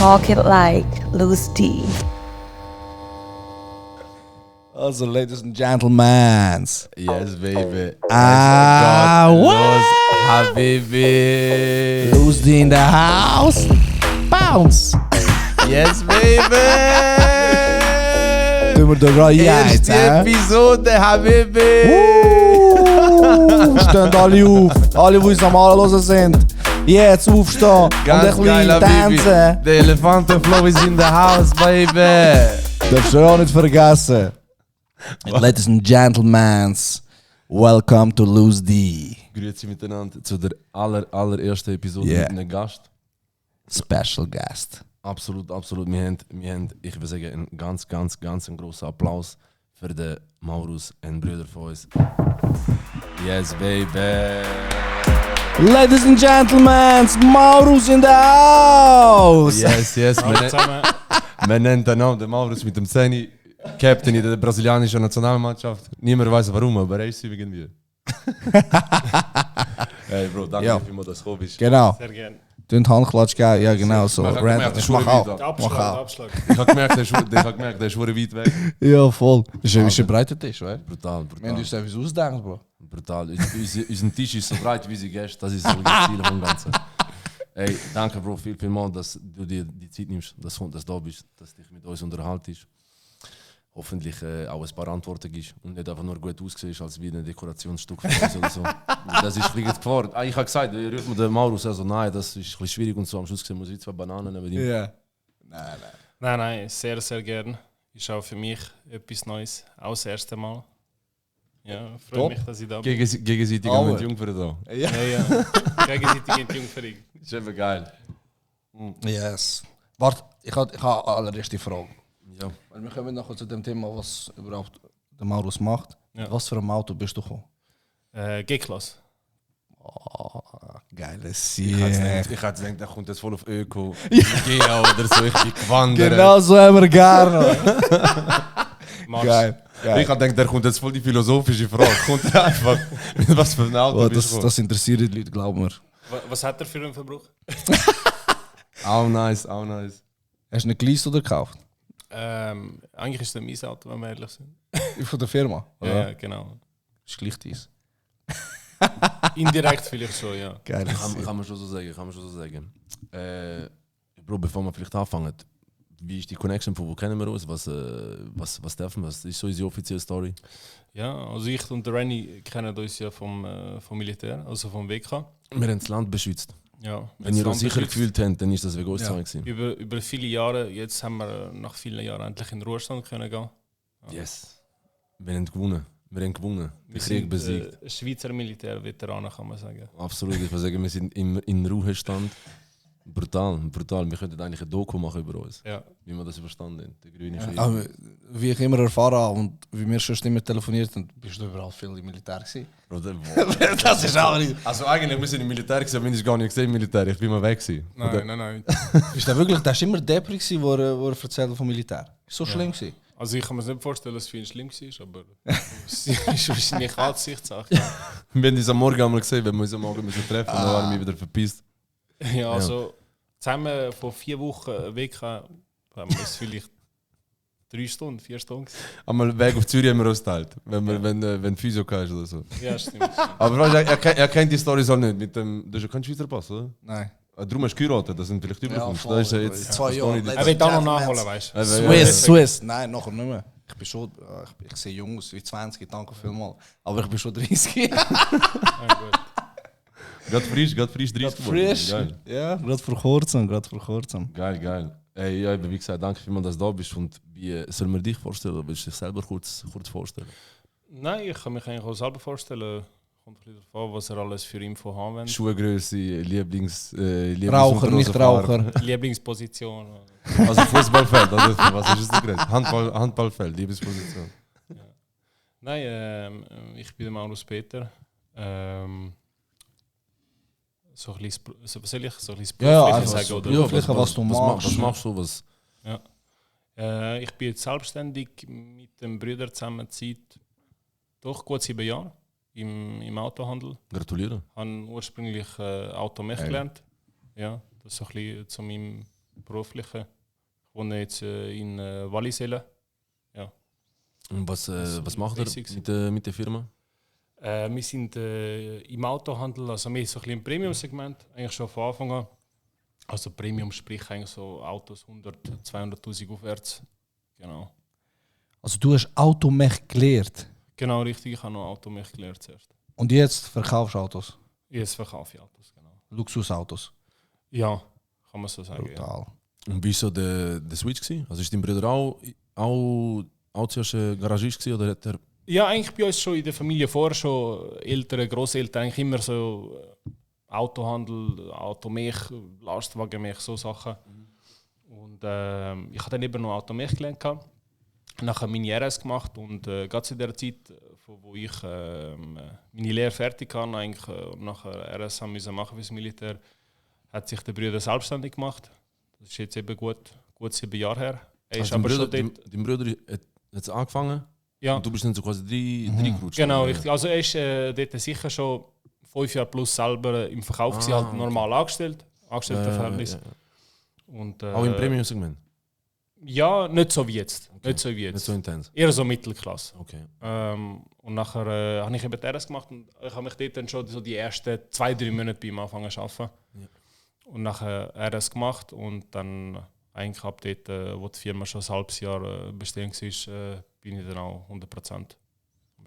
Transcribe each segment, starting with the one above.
Talk It Like Louis D. Also, ladies and gentlemen. Yes, baby. What? Habibi. Louis D in the house. Bounce. Yes, baby. Tun wir da gerade jetzt, Erste Episode, Habibi. Stehen alle auf. Alle, die uns am Anhören sind. Jetzt aufstehen und ein bisschen tanzen. Der Elefantenflow is in the house, baby. Darfst du auch nicht vergessen. Ladies and gentlemen, welcome to Louis D. Grüezi miteinander zu der allerersten Episode Yeah. mit einem Gast. Special guest. Absolut. Wir haben, ich will sagen, einen ganz grossen Applaus für den Maurus, einen Bruder von uns. Yes, baby. Ladies and gentlemen, Maurus in the house. Yes. Wir nennen den Namen den Maurus mit dem Zeni, Captain in der brasilianischen Nationalmannschaft. Niemand weiß warum, aber er ist es irgendwie. Hey Bro, danke vielmals, dass du gekommen bist. Genau. Sehr gerne. Du Handklatsch geben, ja genau so. Ich habe gemerkt, der ist Mach verdammt auch. weit. Mach auch. Abschlag. Ich habe gemerkt, der ist verdammt weit weg. Ja, voll. Ist ein breiter Tisch, oder? Brutal. Wir haben uns etwas ausgedacht, Bro. Brutal. Unser Tisch ist so breit wie sie Gäste, das ist so das Ziel vom Ganzen. Hey, danke Bro, vielmals, dass du dir die Zeit nimmst, dass du da bist, dass du dich mit uns unterhaltest. Hoffentlich auch ein paar Antworten gibst und nicht einfach nur gut aussiehst, als wie ein Dekorationsstück von uns oder so. Das ist vielleicht Gefahr. Ich habe gesagt, ich rufe mir den Maurus, also nein, das ist ein bisschen schwierig und so. Am Schluss muss ich 2 Bananen neben ihm. Ja. Nein, sehr, sehr gern. Ist auch für mich etwas Neues. Auch das erste Mal. Ja, freue mich, dass ich da bin. Gegenseitig Aber. mit Jungfer da. Ja. Gegenseitig in die Jungferung. Das ist eben geil. Yes. Warte, ich habe allererst die Frage. Ja. Weil wir kommen nachher zu dem Thema, was überhaupt der Maurus macht. Ja. Was für ein Auto bist du gekommen? G-Klasse. Oh, geiles Ich Sieg. hätte gedacht, der kommt jetzt voll auf Öko. Geo oder so, ich bin gewandert. Genau so haben wir gerne. Mars. Geil. Ich habe gedacht, der kommt jetzt voll die philosophische Frage. Kommt er einfach mit was für ein Auto Oh, bist du? das interessiert die Leute, glauben wir. Was hat er für einen Verbrauch? Auch nice. Hast du einen geleast oder gekauft? Eigentlich ist es mein Auto, wenn wir ehrlich sind. Von der Firma? Oder? Ja, genau. Ist gleich dies. Indirekt vielleicht schon, ja. Geiles Kann man schon so sagen. Bro, bevor wir vielleicht anfangen, wie ist die Connection, von wo kennen wir uns? Was dürfen wir? Was ist so unsere offizielle Story? Ja, also ich und der Renny kennen uns ja vom Militär, also vom WK. Wir haben das Land beschützt. Ja, Wenn ihr euch sicher gefühlt habt, dann ist das wegen uns gewesen. Über viele Jahre, jetzt haben wir nach vielen Jahren endlich in den Ruhestand können gehen. Yes. Wir haben gewonnen. Den Wir Krieg sind besiegt. Schweizer Militärveteranen, kann man sagen. Absolut, ich würde sagen, wir sind in Ruhestand. Brutal. Wir könnten eigentlich ein Doku machen über uns. Ja. Wie wir das überstanden haben. Der grüne Krieg. Aber wie ich immer erfahren habe und wie wir schon immer telefoniert haben, bist du überall viel im Militär gewesen. Bro, Das ist auch nicht. also eigentlich, wir sind im Militär gewesen, aber ich habe gar nicht gesehen im Militär. Ich bin mal weg gewesen. Nein. Bist du wirklich, das war immer der gewesen, wo er erzählt vom Militär. So schlimm gewesen. Also ich kann mir nicht vorstellen, dass es für ihn schlimm war, aber es ist wahrscheinlich Ansichtssache. Wir haben uns am Morgen einmal gesehen, wenn wir uns am Morgen müssen treffen und dann waren wir wieder verpisst. Ja, also zusammen vor 4 Wochen weg haben wir es vielleicht 3 Stunden, 4 Stunden gewesen. Einmal Weg auf Zürich haben wir uns geteilt, wenn Physio hast oder so. Ja, stimmt. Aber weißt, er kennt die Story so nicht. Mit dem, du hast ja keinen Schweizer Pass, oder? Nein. Darum hast du geheiratet, das sind vielleicht überkommst. voll, Das ist ja jetzt 2 Jahre. Er will auch noch nachholen, weißt du. Swiss. Nein, nachher nicht mehr. Ich bin schon, ich sehe jung aus, wie 20, danke vielmals. Aber ich bin schon 30. Ja, gut. Gerade frisch 30 geworden. Frisch. Geil. Ja, gerade vor kurzem. Geil. Ey, ja, wie gesagt, danke vielmals, dass du da bist. Und wie soll man dich vorstellen? Oder willst du dich selber kurz vorstellen? Nein, ich kann mich eigentlich auch selber vorstellen. Kommt ein bisschen darauf an, was er alles für Info haben will. Schuhgröße, Raucher, nicht Raucher. Lieblingsposition. Also Fußballfeld, also was ist das geredet? Handballfeld, Lieblingsposition. Ja. Nein, ich bin der Maurus Peter. So ein bisschen, was soll ich so ein bisschen Ja, beruflich einfach sagen? so Oder? beruflich, was du machst. Was machst du? Was? Ich bin jetzt selbstständig mit dem Brüder zusammen seit doch gut 7 Jahren im Autohandel. Gratuliere. Ich habe ursprünglich Automech gelernt. Ja, das ist so ein bisschen zu meinem berufliche. Ich wohne jetzt in Wallisellen. Ja. Und was macht ihr mit der Firma? Wir sind im Autohandel, also wir sind so ein bisschen im Premium-Segment, eigentlich schon von Anfang an. Also Premium sprich eigentlich so Autos 100.000, 200.000 aufwärts. Genau. Also du hast Automech gelehrt Genau, richtig. Ich habe noch Automech gelernt zuerst. und jetzt verkaufst du Autos, Jetzt verkaufe ich Autos, genau. Luxusautos. Ja, kann man so sagen. Ja. Brutal. Und wie war so der Switch gewesen? Also ist dein Bruder auch zuerst Garagist gewesen, oder hat er... Ja, eigentlich bei uns schon in der Familie vorher schon Eltern, Grosseltern, eigentlich immer so Autohandel, Automech, Lastwagenmech, so Sachen. Und ich habe dann eben noch Automech gelernt. Nachher meine RS gemacht und gerade zu der Zeit, wo ich meine Lehre fertig hatte, eigentlich nachher RS haben müssen machen fürs Militär, hat sich der Bruder selbstständig gemacht. Das ist jetzt eben gut 7 Jahre her. Er ist Also aber schon dein dort. Bruder hat jetzt angefangen Ja. und du bist dann so quasi reingerutscht. Genau, oder? richtig. Also er ist dort sicher schon 5 Jahre plus selber im Verkauf, gewesen, halt normal Angestelltenverhältnis. Ja. Und, Auch im Premium-Segment? Ja, nicht so wie jetzt. Okay. Nicht so wie jetzt. Nicht so intens? Eher so Mittelklasse. Okay. Und nachher habe ich eben RS gemacht und ich habe mich dort dann schon so die ersten 2-3 Monate bei ihm angefangen zu arbeiten. Ja. Und nachher RS gemacht und dann eigentlich ab dort, wo die Firma schon ein halbes Jahr bestehen war, bin ich dann auch 100% am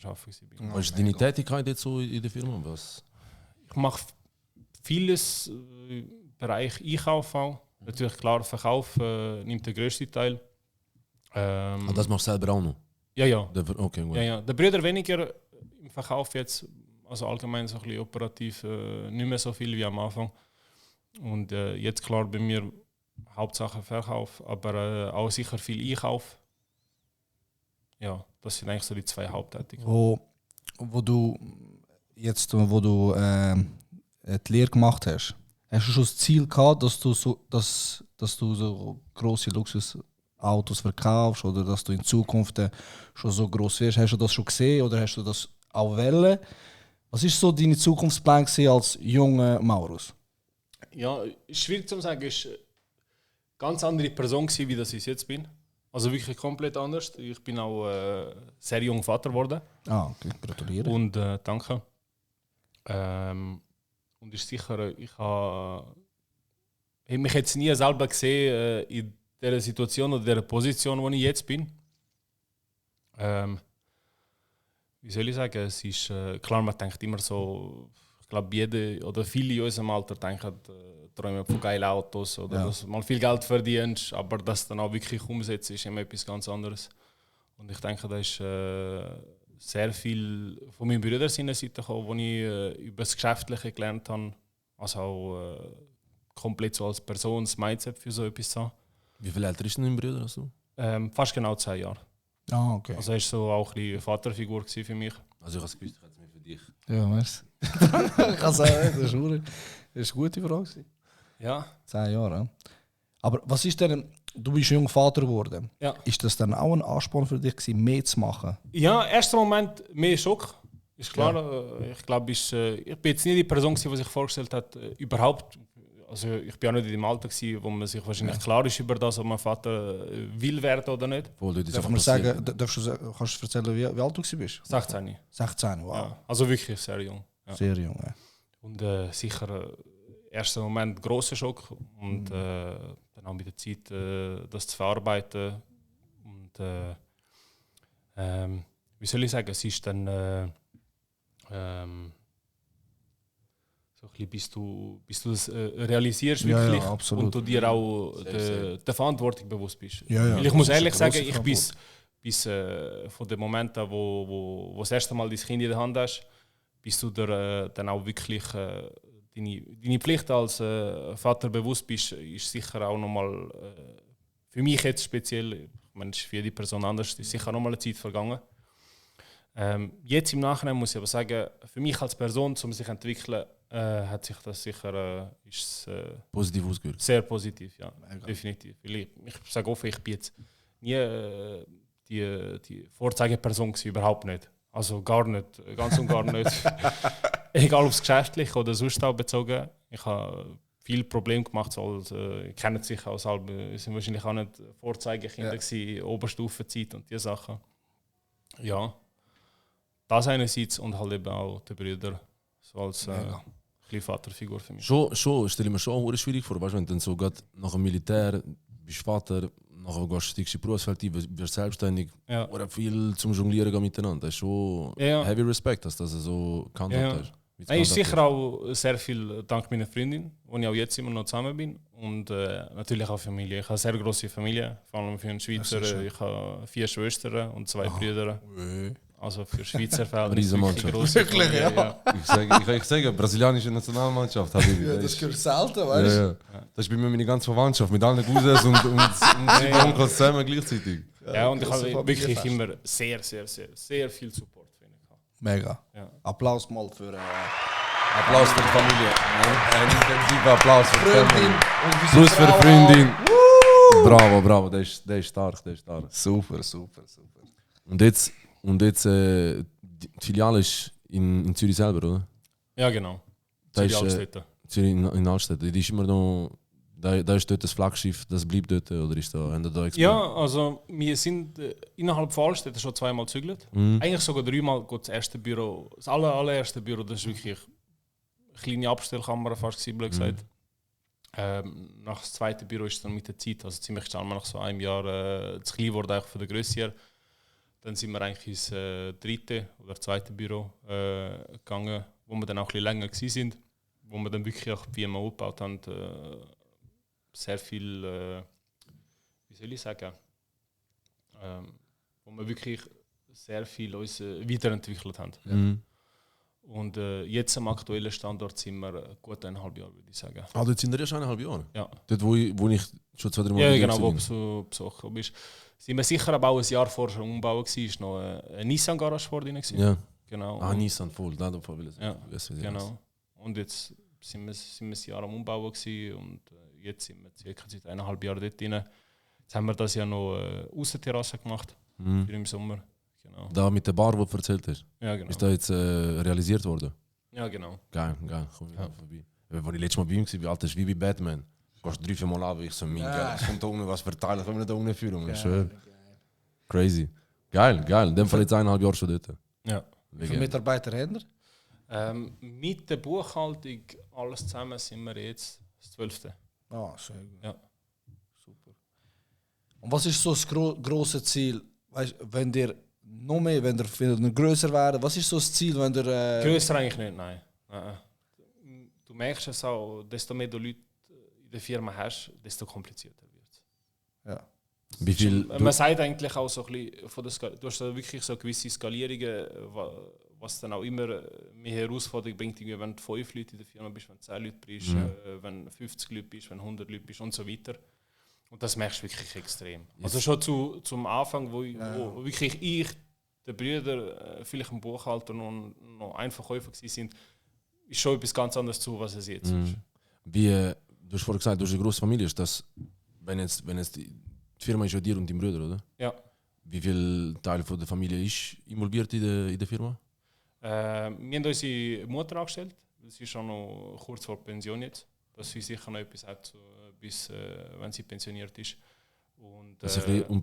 Arbeiten gewesen. Was ist deine Tätigkeit jetzt so in der Firma? Was? Ich mache vieles im Bereich Einkauf auch. Natürlich klar, Verkauf nimmt den grössten Teil. Das machst du selber auch noch? Ja. Okay, gut. Ja. Der Brüder weniger im Verkauf jetzt, also allgemein so ein bisschen operativ, nicht mehr so viel wie am Anfang. Und jetzt klar bei mir Hauptsache Verkauf, aber auch sicher viel Einkauf. Ja, das sind eigentlich so die 2 Haupttätigkeiten. Wo du die Lehre gemacht hast du schon das Ziel gehabt, dass du so grosse Luxusautos verkaufst oder dass du in Zukunft schon so gross wirst? Hast du das schon gesehen oder hast du das auch wollen? Was ist so deine Zukunftsplan als junger Maurus? Ja, schwierig zu sagen, ist eine ganz andere Person gewesen, wie das ich jetzt bin. Also wirklich komplett anders. Ich bin auch sehr jung Vater geworden. Okay, gratuliere. Und danke. Und ist sicher, ich habe mich jetzt nie selber gesehen in dieser Situation oder dieser Position, wo ich jetzt bin. Wie soll ich sagen? Es ist klar, man denkt immer so, ich glaube, jeder oder viele in unserem Alter denken, träumen von geilen Autos oder dass du mal viel Geld verdienst, aber das dann auch wirklich umsetzt, ist immer etwas ganz anderes. Und ich denke, da ist sehr viel von meinen Brüdern seiner Seite gekommen, wo ich über das Geschäftliche gelernt habe, also auch komplett so als Person das Mindset für so etwas zu haben. Wie viel älter ist denn dein Bruder als du? Fast genau 10 Jahre. Okay. Also er war so auch ein bisschen eine Vaterfigur für mich. Also ich habe es gewusst, ich hätte es mir für dich. Ja, merci. Ich kann sagen, das ist eine gute Frage. Ja. 10 Jahre. Ja. Aber was ist denn, du bist jung Vater geworden. Ja. Ist das dann auch ein Ansporn für dich gewesen, mehr zu machen? Ja, erster Moment mehr Schock. Ist klar. Ich glaube, ich bin jetzt nie die Person, die sich vorgestellt hat, überhaupt. Also ich bin auch nicht in dem Alter gewesen, wo man sich wahrscheinlich klar ist über das, ob man Vater will werden oder nicht. Darf man sagen, kannst du erzählen, wie alt du bist? 16. 16, wow. Ja, also wirklich sehr jung. Ja. Sehr jung, ja. Und sicher erster Moment grosser Schock und dann auch mit der Zeit das zu verarbeiten. Und wie soll ich sagen, es ist dann so ein bisschen, bis du das realisierst wirklich absolut. und du dir auch der Verantwortung bewusst bist. Ja, Weil ich muss ehrlich sagen, grosse ich bis von dem Moment an, wo das erste Mal dein Kind in der Hand hast, bis du dir dann auch wirklich deine Pflicht als Vater bewusst bist, ist sicher auch nochmal für mich jetzt speziell, ich meine, es ist für jede Person anders, ist sicher nochmal eine Zeit vergangen. Jetzt im Nachhinein muss ich aber sagen, für mich als Person, um sich zu entwickeln, hat sich das sicher Positiv ausgewirkt. sehr positiv, ja, definitiv. Weil ich sage offen, ich bin jetzt nie die Vorzeigeperson gewesen, überhaupt nicht. Also gar nicht, ganz und gar nicht. Egal ob es geschäftlich oder sonst auch bezogen. Ich habe viel Probleme gemacht. So, also, kennen sich auch selber, sind wahrscheinlich auch nicht Vorzeigekinder gewesen, Oberstufenzeit und diese Sachen. Ja, das einerseits und halt eben auch die Brüder, so als Vaterfigur für mich. Schon stelle ich mir schon auch schwierig vor, weißt du, wenn du dann so gerade nach dem Militär bist Vater, nachher gehst du in die Berufswelt, wirst selbstständig, oder viel zum Jonglieren gehen miteinander. Das ist schon heavy Respect, dass du das so gehandhabt hast. Nein, ist sicher auch sehr viel dank meiner Freundin, wo ich auch jetzt immer noch zusammen bin. Und natürlich auch Familie. Ich habe eine sehr grosse Familie, vor allem für einen Schweizer. Ich habe 4 Schwestern und 2 Brüder. Also für Schweizer Fälle ist wirklich grosse Wirklich, Familie, Ich sage, brasilianische Nationalmannschaft. Das gehört selten, weißt du? Das ist bei mir meine ganze Verwandtschaft mit allen Cousins und sieben Onkels zusammen gleichzeitig. Ja, und ich habe wirklich immer sehr viel Support für ihn gehabt. Mega. Ja. Applaus mal für Applaus für die Familie. Ein intensiver Applaus für die Freundin Familie. und unsere Plus für die Frau. Freundin. Bravo, der ist stark. Super. Und jetzt die Filiale ist in Zürich selber, oder? Ja, genau. Da Zürich ist, Altstädte. Zürich in Altstädte. Die ist immer noch, da ist dort das Flaggschiff, das bleibt dort, oder ist da, haben da explodiert? Ja, also wir sind innerhalb von Altstädte schon 2-mal gezügelt. Eigentlich sogar 3-mal geht das erste Büro. Das allererste Büro, das ist wirklich eine kleine Abstellkammer, fast blöd gesagt. Nach das zweite Büro ist dann mit der Zeit, also ziemlich schnell nach so einem Jahr zu klein wurde eigentlich von der Größe her. Dann sind wir eigentlich ins dritte oder zweite Büro gegangen, wo wir dann auch ein bisschen länger gewesen sind, wo wir dann wirklich auch die Firma aufgebaut haben, sehr viel, wie soll ich sagen, wo wir wirklich sehr viel uns weiterentwickelt haben. Und jetzt am aktuellen Standort sind wir gut 1,5 Jahre, würde ich sagen. Ah, dort sind wir ja schon 1,5 Jahre? Ja. Dort, wo ich schon 2-3 Mal Ja, genau, wo du besucht bist. Sind wir sicher aber auch ein Jahr vorher schon umbauen gewesen, ist noch eine Nissan-Garage vor drin gewesen. Ja. Genau. Ah, Nissan, voll, da will ich Ja, genau. Und jetzt sind wir ein Jahr am Umbauen gewesen und jetzt sind wir circa seit 1,5 Jahren dort drin. Jetzt haben wir das ja noch Aussenterrasse gemacht für im Sommer. Genau. Da mit der Bar, die du erzählt hast, Ja, genau. ist da jetzt realisiert worden? Ja, genau. Geil, komm ich vorbei. Als ich letztes Mal bei ihm war, wie alt ist wie bei Batman. Du gehst 3-4 Mal ab, ich so, mein Gott, es kommt da unten was verteilen, können wir da unten führen, ich schwöre. Crazy. Geil, in dem Fall jetzt 1,5 Jahre schon dort. Ja. Wie viele Mitarbeiter haben wir? Mit der Buchhaltung, alles zusammen, sind wir jetzt das 12. Ah, sehr gut. Ja. Super. Und was ist so das grosse Ziel? Weißt, wenn ihr noch mehr, wenn ihr grösser werden, was ist so das Ziel, wenn ihr... Grösser eigentlich nicht, nein. Du merkst es auch, desto mehr du Leute in der Firma hast, desto komplizierter wird es. Ja. Wie viel? Man sagt eigentlich auch so ein bisschen, du hast da wirklich so gewisse Skalierungen, was dann auch immer mehr Herausforderungen bringt, wenn du 5 Leute in der Firma bist, wenn du 10 Leute bist, wenn du 50 Leute bist, wenn du 100 Leute bist und so weiter. Und das merkst du wirklich extrem. Also schon zum Anfang, wo wirklich ich, der Brüder, vielleicht ein Buchhalter und noch ein Verkäufer waren, ist schon etwas ganz anderes zu, was es jetzt ist. Wie, du hast vorhin gesagt, du hast eine grosse Familie. Ist das, wenn jetzt die Firma ist ja dir und dein Bruder, oder? Ja. Wie viel Teil von der Familie ist involviert in der Firma? Wir haben unsere Mutter angestellt. Sie ist schon noch kurz vor Pension jetzt. Dass sie sicher noch etwas hat, bis wenn sie pensioniert ist. Und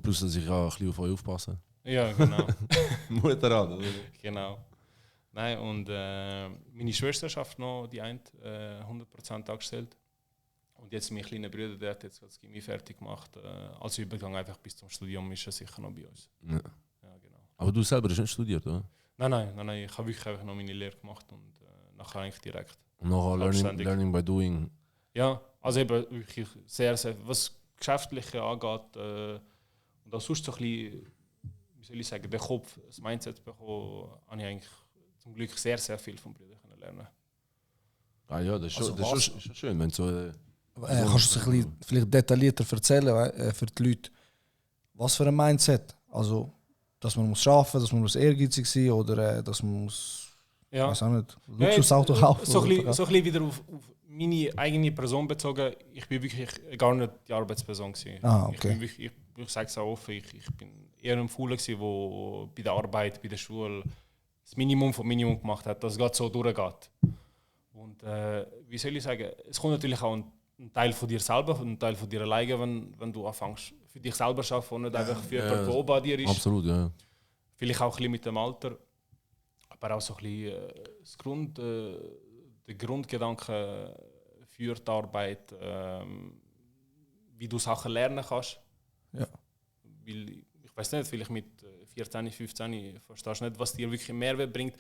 plus, dass ich auch ein bisschen auf euch aufpassen. Ja, genau. Mutter an, oder? Genau. Nein, und meine Schwester schafft noch die eine 100% angestellt. Und jetzt mein kleiner Bruder, der hat jetzt das Gimmi fertig gemacht. Als Übergang einfach bis zum Studium ist er sicher noch bei uns. Ja. Ja, genau. Aber du selber hast nicht studiert, oder? Nein. Ich habe wirklich einfach noch meine Lehre gemacht und nachher eigentlich direkt. Und nachher learning by doing. Ja, also eben wirklich sehr, was Geschäftliche angeht und auch sonst so ein bisschen, wie soll ich sagen, den Kopf, das Mindset bekommen, habe ich eigentlich zum Glück sehr, sehr viel vom Bruder lernen. Ah ja, das ist schon schön, wenn so... kannst du es ein bisschen vielleicht detaillierter erzählen für die Leute, was für ein Mindset? Also, dass man muss arbeiten, dass man muss ehrgeizig sein oder dass man muss, weiß auch nicht, Luxusauto kaufen. So ein bisschen wieder auf meine eigene Person bezogen. Ich bin wirklich gar nicht die Arbeitsperson gewesen. Ah, okay. Ich sage es auch offen, ich bin eher ein Fauler gewesen, der bei der Arbeit, bei der Schule das Minimum vom Minimum gemacht hat, dass es gerade so durchgeht. Und wie soll ich sagen, es kommt natürlich auch ein Teil von dir selber, ein Teil von dir alleine, wenn du anfängst für dich selber zu arbeiten und nicht einfach für jemanden, der oben an dir ist. Absolut, ja. Vielleicht auch ein bisschen mit dem Alter, aber auch so ein bisschen der Grundgedanke für die Arbeit, wie du Sachen lernen kannst. Ja. Weil, ich weiß nicht, vielleicht mit 14, 15 verstehst du nicht, was dir wirklich Mehrwert bringt.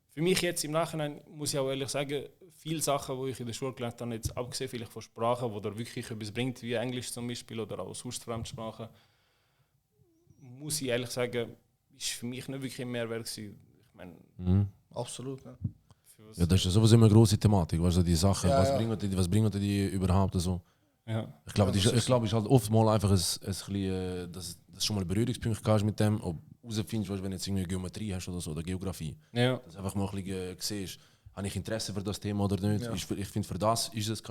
Für mich jetzt im Nachhinein, muss ich auch ehrlich sagen, viele Sachen, die ich in der Schule gelernt habe, jetzt abgesehen vielleicht von Sprachen, die dir wirklich etwas bringt, wie Englisch zum Beispiel oder auch sonst Fremdsprachen, muss ich ehrlich sagen, ist für mich nicht wirklich ein Mehrwert gewesen. Ich meine, Absolut, ja. Ja, das ist ja sowieso immer eine grosse Thematik, weißt du, die Sachen, Ja, was bringen die überhaupt so? ja. Ich glaube, Ja, es ist halt oftmals einfach ein bisschen, dass du schon mal Berührungspunkte hast mit dem, ob du herausfindest, weißt, wenn du jetzt irgendwie Geometrie hast oder so, oder Geografie, Ja. dass du einfach mal ein bisschen siehst, habe ich Interesse für das Thema oder nicht. Ja. Ich finde, für das ist es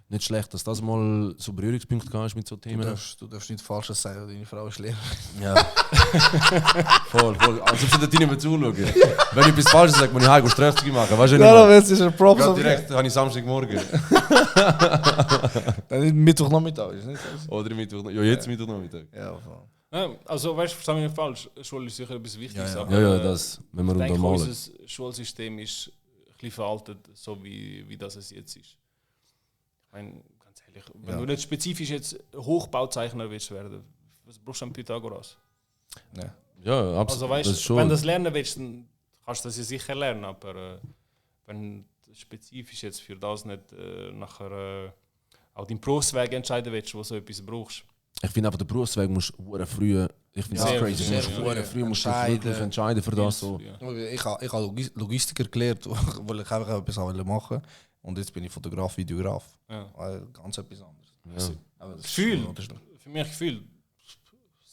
nicht schlecht, dass das mal so Berührungspunkte hast mit so Themen. Du darfst nicht Falsches sagen, deine Frau ist Lehrerin. Ja. voll. Also ob sie dort nicht mehr zuschauen. Wenn ich etwas Falsches sage, muss ich heim Strafzüge machen. Weißt du nicht? Ja, jetzt ist ein Props. Ja, direkt habe ich Samstagmorgen. Dann ist Mittwochnachmittag, ist nicht so? Oder Mittwoch. Ja, jetzt Mittwochnachmittag. Ja, voll. Ja, also weißt du, verstehe mich nicht falsch, Schule ist sicher etwas Wichtiges, Ja, ja. aber Ja, das, wenn wir ich denke, malen. unser Schulsystem ist ein bisschen veraltet, so wie das es jetzt ist. Ich meine, ganz ehrlich, wenn du nicht spezifisch jetzt Hochbauzeichner willst werden, was brauchst du an Pythagoras? Ja. Ja, absolut. Also weißt das ist du, schon. wenn du das lernen willst, dann kannst du das ja sicher lernen, aber wenn du spezifisch jetzt für das nicht nachher auch deinen Berufsweg entscheiden willst, wo so etwas brauchst. Ich finde einfach, der Berufsweg musst du früh. Ich finde das Sehr crazy. früh, Du musst sehr hure früh musst du dich wirklich entscheiden für das. So. Ja. Ich habe Logistiker gelernt, weil ich einfach etwas machen wollte. Und jetzt bin ich Fotograf, Videograf. Ja. Ganz etwas anderes. Ja. Aber das ist Gefühl. schon ein Unterschied. Für mich Gefühl,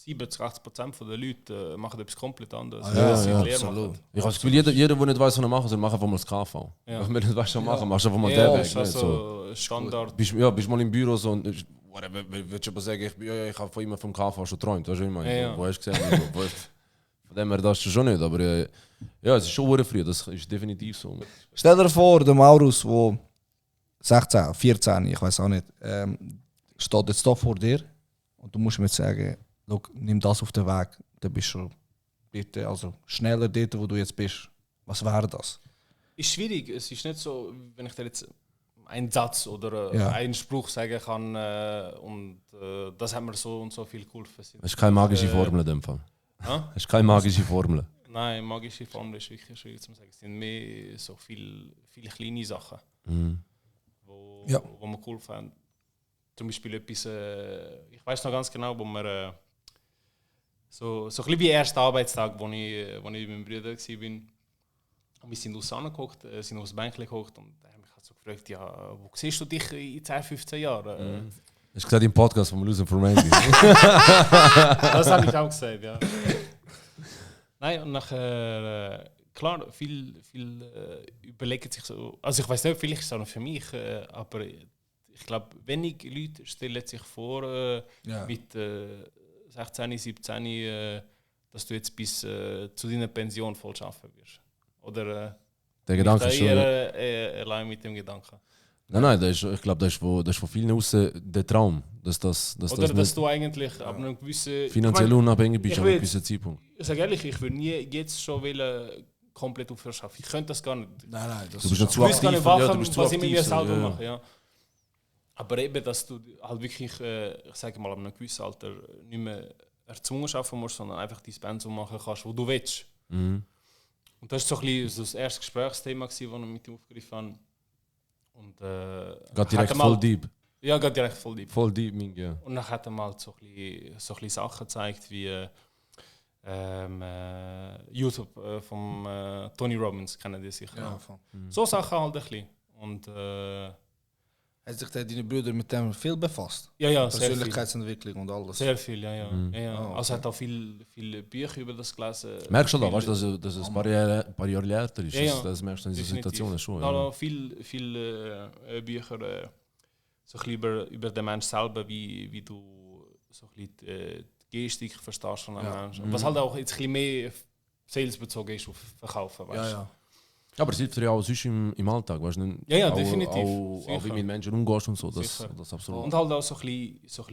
70-80% der Leute machen etwas komplett anderes. Ja, als sie ja, in Lehre absolut. machen. Ich habe das Gefühl, jeder, der nicht weiß, was er machen soll, macht einfach mal das KV. Ja. Wenn du nicht weißt, was du machen machst du einfach mal Ja, den das Weg. ist Nicht? So. also Standard. Bist mal im Büro so und willst du aber sagen, ich habe von immer vom KV schon geträumt, weißt du, wie ich meine? Ja, ja. Wo hast du gesehen? Von dem her, das ist schon nicht, aber ja, es ist schon sehr früh, das ist definitiv so. Stell dir vor, der Maurus, der 16, 14, ich weiß auch nicht, steht jetzt da vor dir und du musst mir jetzt sagen, nimm das auf den Weg, dann bist du dort, also schneller dort, wo du jetzt bist. Was wäre das? Ist schwierig. Es ist nicht so, wenn ich dir jetzt einen Satz oder Ja. einen Spruch sagen kann und das hat mir so und so viel geholfen. Es ist keine magische Formel in dem Fall. Es ist keine magische Formel. Nein, magische Formel ist wirklich schwierig zu sagen. Es sind mehr so viele kleine Sachen, Mhm. wo mir geholfen haben. Zum Beispiel etwas, ich weiß noch ganz genau, wo wir so ein bisschen wie erster Arbeitstag, wo ich mit meinem Bruder war. Und wir sind auseinandergeguckt, sind aufs Bänkchen geguckt und er hat mich so gefragt, ja, wo siehst du dich in 10, 15 Jahren? Hast du gesagt im Podcast von Losing for Randy? Das habe ich auch gesagt, ja. Nein, und nachher, klar, viel überlegen sich so, also ich weiß nicht, vielleicht ist es auch noch für mich, aber ich glaube, wenig Leute stellen sich vor, mit 16, 17, dass du jetzt bis zu deiner Pension voll arbeiten wirst. Oder Der Gedanke ist schon. allein mit dem Gedanken. Nein, ich glaube, das ist von vielen außen der Traum. Dass Oder dass du eigentlich ab einem gewissen... finanziell unabhängig bist ich an will einem gewissen Zeitpunkt. Ich sage ehrlich, ich würde nie jetzt schon komplett aufhören zu arbeiten. Ich könnte das gar nicht. Nein, das Du bist noch Ich zu weiß gar nicht, aktiv, du bist zu was ich mit mir aktiv, selber ja. mache. Ja. Aber eben, dass du halt wirklich, ich sage mal, ab einem gewissen Alter nicht mehr erzwungen arbeiten musst, sondern einfach dein Pensum machen kannst, wo du willst. Mhm. Und das war so ein bisschen so das erste Gesprächsthema, das ich mit ihm aufgegriffen habe. Und, Geht direkt hat er mal- voll deep. Ja, geht direkt voll deep. Voll deep, Ming, ja. Und dann hat er mal so ein bisschen Sachen gezeigt, wie YouTube von Tony Robbins, kennen die sicher. Ja, voll. So Sachen halt ein bisschen. Und Hat sich deine Brüder mit dem viel befasst? ja, sehr viel. Persönlichkeitsentwicklung und alles. Sehr viel, ja. Mhm. Ja. Ah, okay. Also hat auch viele Bücher über das gelesen. Merkst du da, Viel- weißt du, dass es ein paar Jahre älter ist? Ja. Das merkst du in dieser Definitiv. Situation schon. Ja, Ja. noch viele Bücher so ein bisschen über den Menschen selber, wie du so ein bisschen die Gestik verstehst von einem Ja. Menschen. Was halt auch jetzt ein bisschen mehr salesbezogen ist auf Verkaufen, weißt Ja, du. ja. Aber es hilft dir ja auch sonst im Alltag, weißt du? Ja, auch, definitiv. Auch wie Sicher. mit Menschen umgehst und so, das Sicher. absolut. Und halt auch so ein bisschen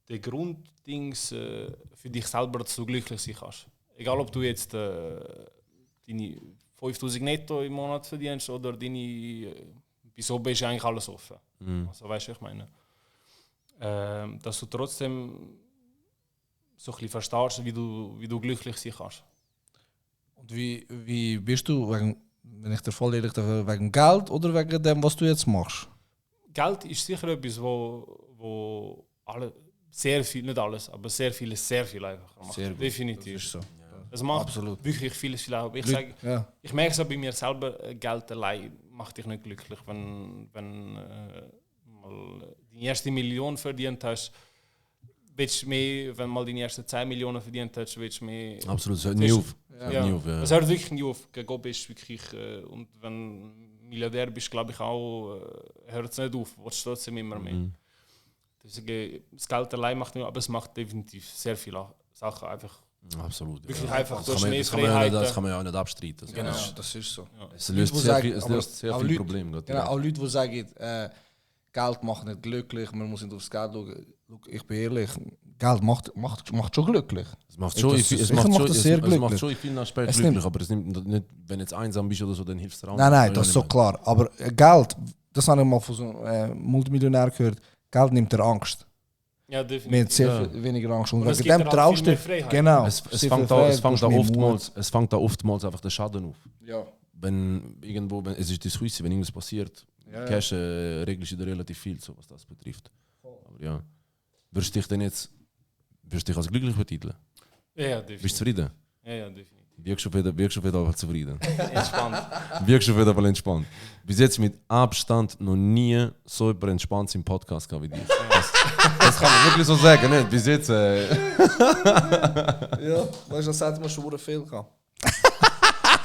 der Grunddings für dich selber, dass du glücklich sein kannst. Egal, ob du jetzt deine 5000 netto im Monat verdienst oder deine. Wieso bist eigentlich alles offen? Also, weißt du, ich meine. Dass du trotzdem so ein bisschen verstehst, wie du glücklich sein kannst. Und wie bist du, wenn ich dir voll ehrlich bin, wegen Geld oder wegen dem, was du jetzt machst? Geld ist sicher etwas, wo alle, sehr viel, nicht alles, aber sehr vieles sehr viel einfacher macht. Sehr gut. Definitiv. Das ist so. Es macht Absolut. wirklich vieles viel einfacher. Ja. Ich merke es auch bei mir selber, Geld allein macht dich nicht glücklich. Wenn mal die erste Million verdient hast, willst du mehr, wenn mal deine ersten 10 Millionen verdient hast, willst du mehr. Absolut, es hört nie auf. Ja. Nie auf, ja. Es hört wirklich nie auf. Gegen oben ist wirklich, und wenn du Milliardär bist, glaube ich auch, hört es nicht auf. Du willst trotzdem immer mehr. Deswegen, das Geld allein macht nicht, aber es macht definitiv sehr viele Sachen einfach. Absolut. Wirklich einfach, du Das hast kann, mehr man, das, kann man ja nicht, Freiheiten. das kann man ja auch nicht abstreiten. So. Genau. Das ist so. Es löst Leute, sehr, die viel, sagen, sehr aber viele Leute- Probleme. Genau, auch Leute, die sagen, Geld macht nicht glücklich, man muss nicht aufs Geld schauen. Schau, ich bin ehrlich, Geld macht schon glücklich. Es macht schon, Das- es sicher macht macht schon, das es, sehr es macht glücklich. schon in vielen Aspekten Es glücklich, nimmt- aber es nimmt nicht, wenn du jetzt einsam bist oder so, dann hilft es dir auch Nein, nicht. das ist so klar. Aber Geld, das habe ich mal von so einem Multimillionär gehört, Geld nimmt dir Angst. Ja, Man hat definitiv. sehr Ja. viel weniger Angst. Und Und es wegen gibt dem dir auch traust viel du mehr Freiheit. Genau. Es Sehr fängt viel da, Freiheit, es fängt du da musst mehr Mut. es fängt da oftmals einfach der Schaden auf. Ja. Wenn irgendwo, es ist das Häuschen, wenn irgendwas passiert, Cash regelst du dir relativ viel, so, was das betrifft. Aber ja, würdest du dich als glücklich betiteln? Ja, definitiv. Bist du zufrieden? Ja, definitiv. Wirkst du auf jeden Fall zufrieden? Entspannt. Wirkst du auf jeden Fall entspannt? Bis jetzt mit Abstand noch nie so jemand entspannt im Podcast gehabt wie dich. Das kann man wirklich so sagen, nicht? Bis jetzt. Ja, weißt du, das hat man schon viel gehabt.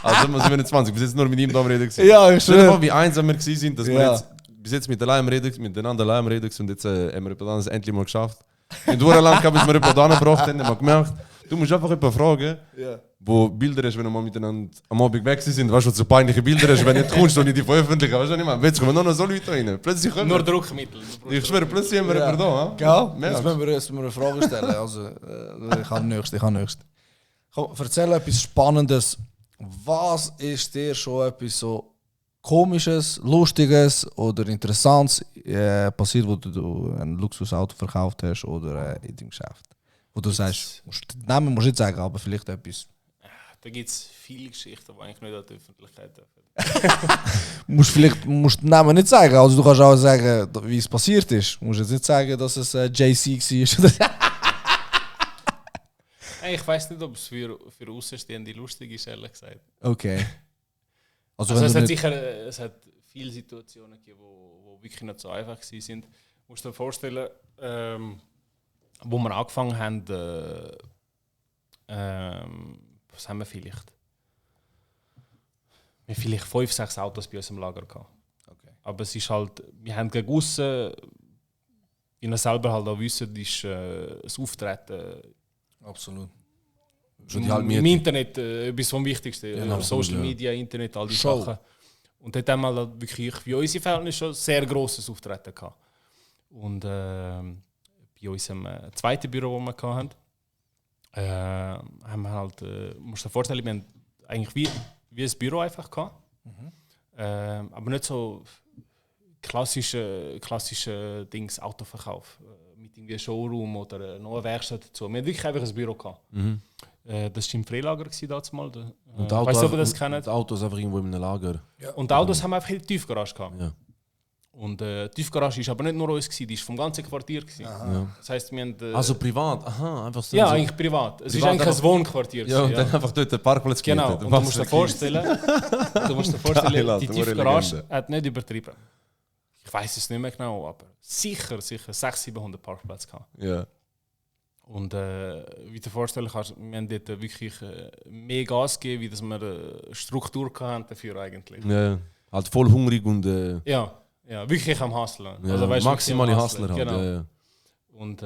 Also wir 27, bis jetzt nur mit ihm da am Reden gewesen. Ja, ich Stell dir schwöre. vor, wie einsam wir gewesen sind, dass wir Ja. jetzt bis jetzt miteinander allein reden und jetzt haben wir etwas endlich mal geschafft. In der lang gehabt, bis wir jemanden angebracht haben, haben wir gemerkt, du musst einfach jemanden fragen, Ja. wo Bilder hast, wenn wir mal miteinander am Abend weg sind, weißt du, wo so peinliche Bilder hast, wenn du nicht kommst und nicht die veröffentlichen, weißt du nicht mehr. Jetzt kommen noch so Leute rein. Plötzlich kommen Nur wir. Druckmittel. Ich schwöre, plötzlich haben wir Ja. jemanden da. He? Gell? Merkst. Jetzt müssen wir eine Frage stellen. Also, ich habe nächst. Komm, erzähl etwas Spannendes. Was ist dir schon etwas so Komisches, Lustiges oder Interessantes passiert, wo du ein Luxusauto verkauft hast oder in deinem Geschäft? Wo du sagst, den Namen musst du nicht sagen, aber vielleicht etwas. Da gibt es viele Geschichten, die eigentlich nicht an die Öffentlichkeit dürfen. Musst den Namen nicht sagen. Also du kannst auch sagen, wie es passiert ist. Du musst jetzt nicht sagen, dass es JC war. Ich weiß nicht, ob es für Außenstehende lustig ist, ehrlich gesagt. Okay. Also, Also wenn es du hat nicht, sicher viele Situationen gegeben, wo wirklich nicht so einfach waren. Du musst dir vorstellen, wo wir angefangen haben, was haben wir vielleicht? Wir haben vielleicht 5, 6 Autos bei uns im Lager gehabt. Okay. Aber es ist halt, wir haben gegen aussen, wie ihr selber halt auch wisst, ist das Auftreten absolut. Schon die halbe im Miete. Internet etwas vom Wichtigsten. Ja, absolut, Social ja. Media, Internet, all die Show. Sachen. Und dort haben wir halt wirklich für unsere Verhältnisse schon sehr grosses Auftreten gehabt. Und bei unserem zweiten Büro, das wir hatten, haben wir halt, musst du dir vorstellen, wir haben eigentlich wie ein Büro einfach gehabt. Aber nicht so klassische Dings, Autoverkauf. Mit irgendwie Showroom oder noch eine Werkstatt dazu. Wir hatten wirklich einfach ein Büro gehabt. Das war im Freilager damals. Und Weißt du, ob ihr das kennt? Das Auto ist einfach irgendwo in einem Lager. Und die Autos haben wir einfach in der Tiefgarage gehabt. Ja. Und die Tiefgarage war aber nicht nur uns, die war vom ganzen Quartier. Ja. Das heisst, wir haben... Also privat, aha, einfach so. ja, so. eigentlich privat. Es Privat, war eigentlich aber- ein Wohnquartier. Ja, und gewesen, dann einfach dort den Parkplatz Genau, gemietet. und Was du musst dir für vorstellen, Geil, Alter, die nur eine Tiefgarage Legende. hat nicht übertrieben. Ich weiß es nicht mehr genau, aber sicher 600-700 Parkplätze gehabt. Ja. Und wie du dir vorstellen kannst, wir haben dort wirklich mehr Gas gegeben, wie dass wir eine Struktur hatten dafür eigentlich. Ja, halt voll hungrig und Ja, wirklich am Hustlen. ja, Also, weißt du, maximale wirklich am Hustler halt. Genau. Ja. Und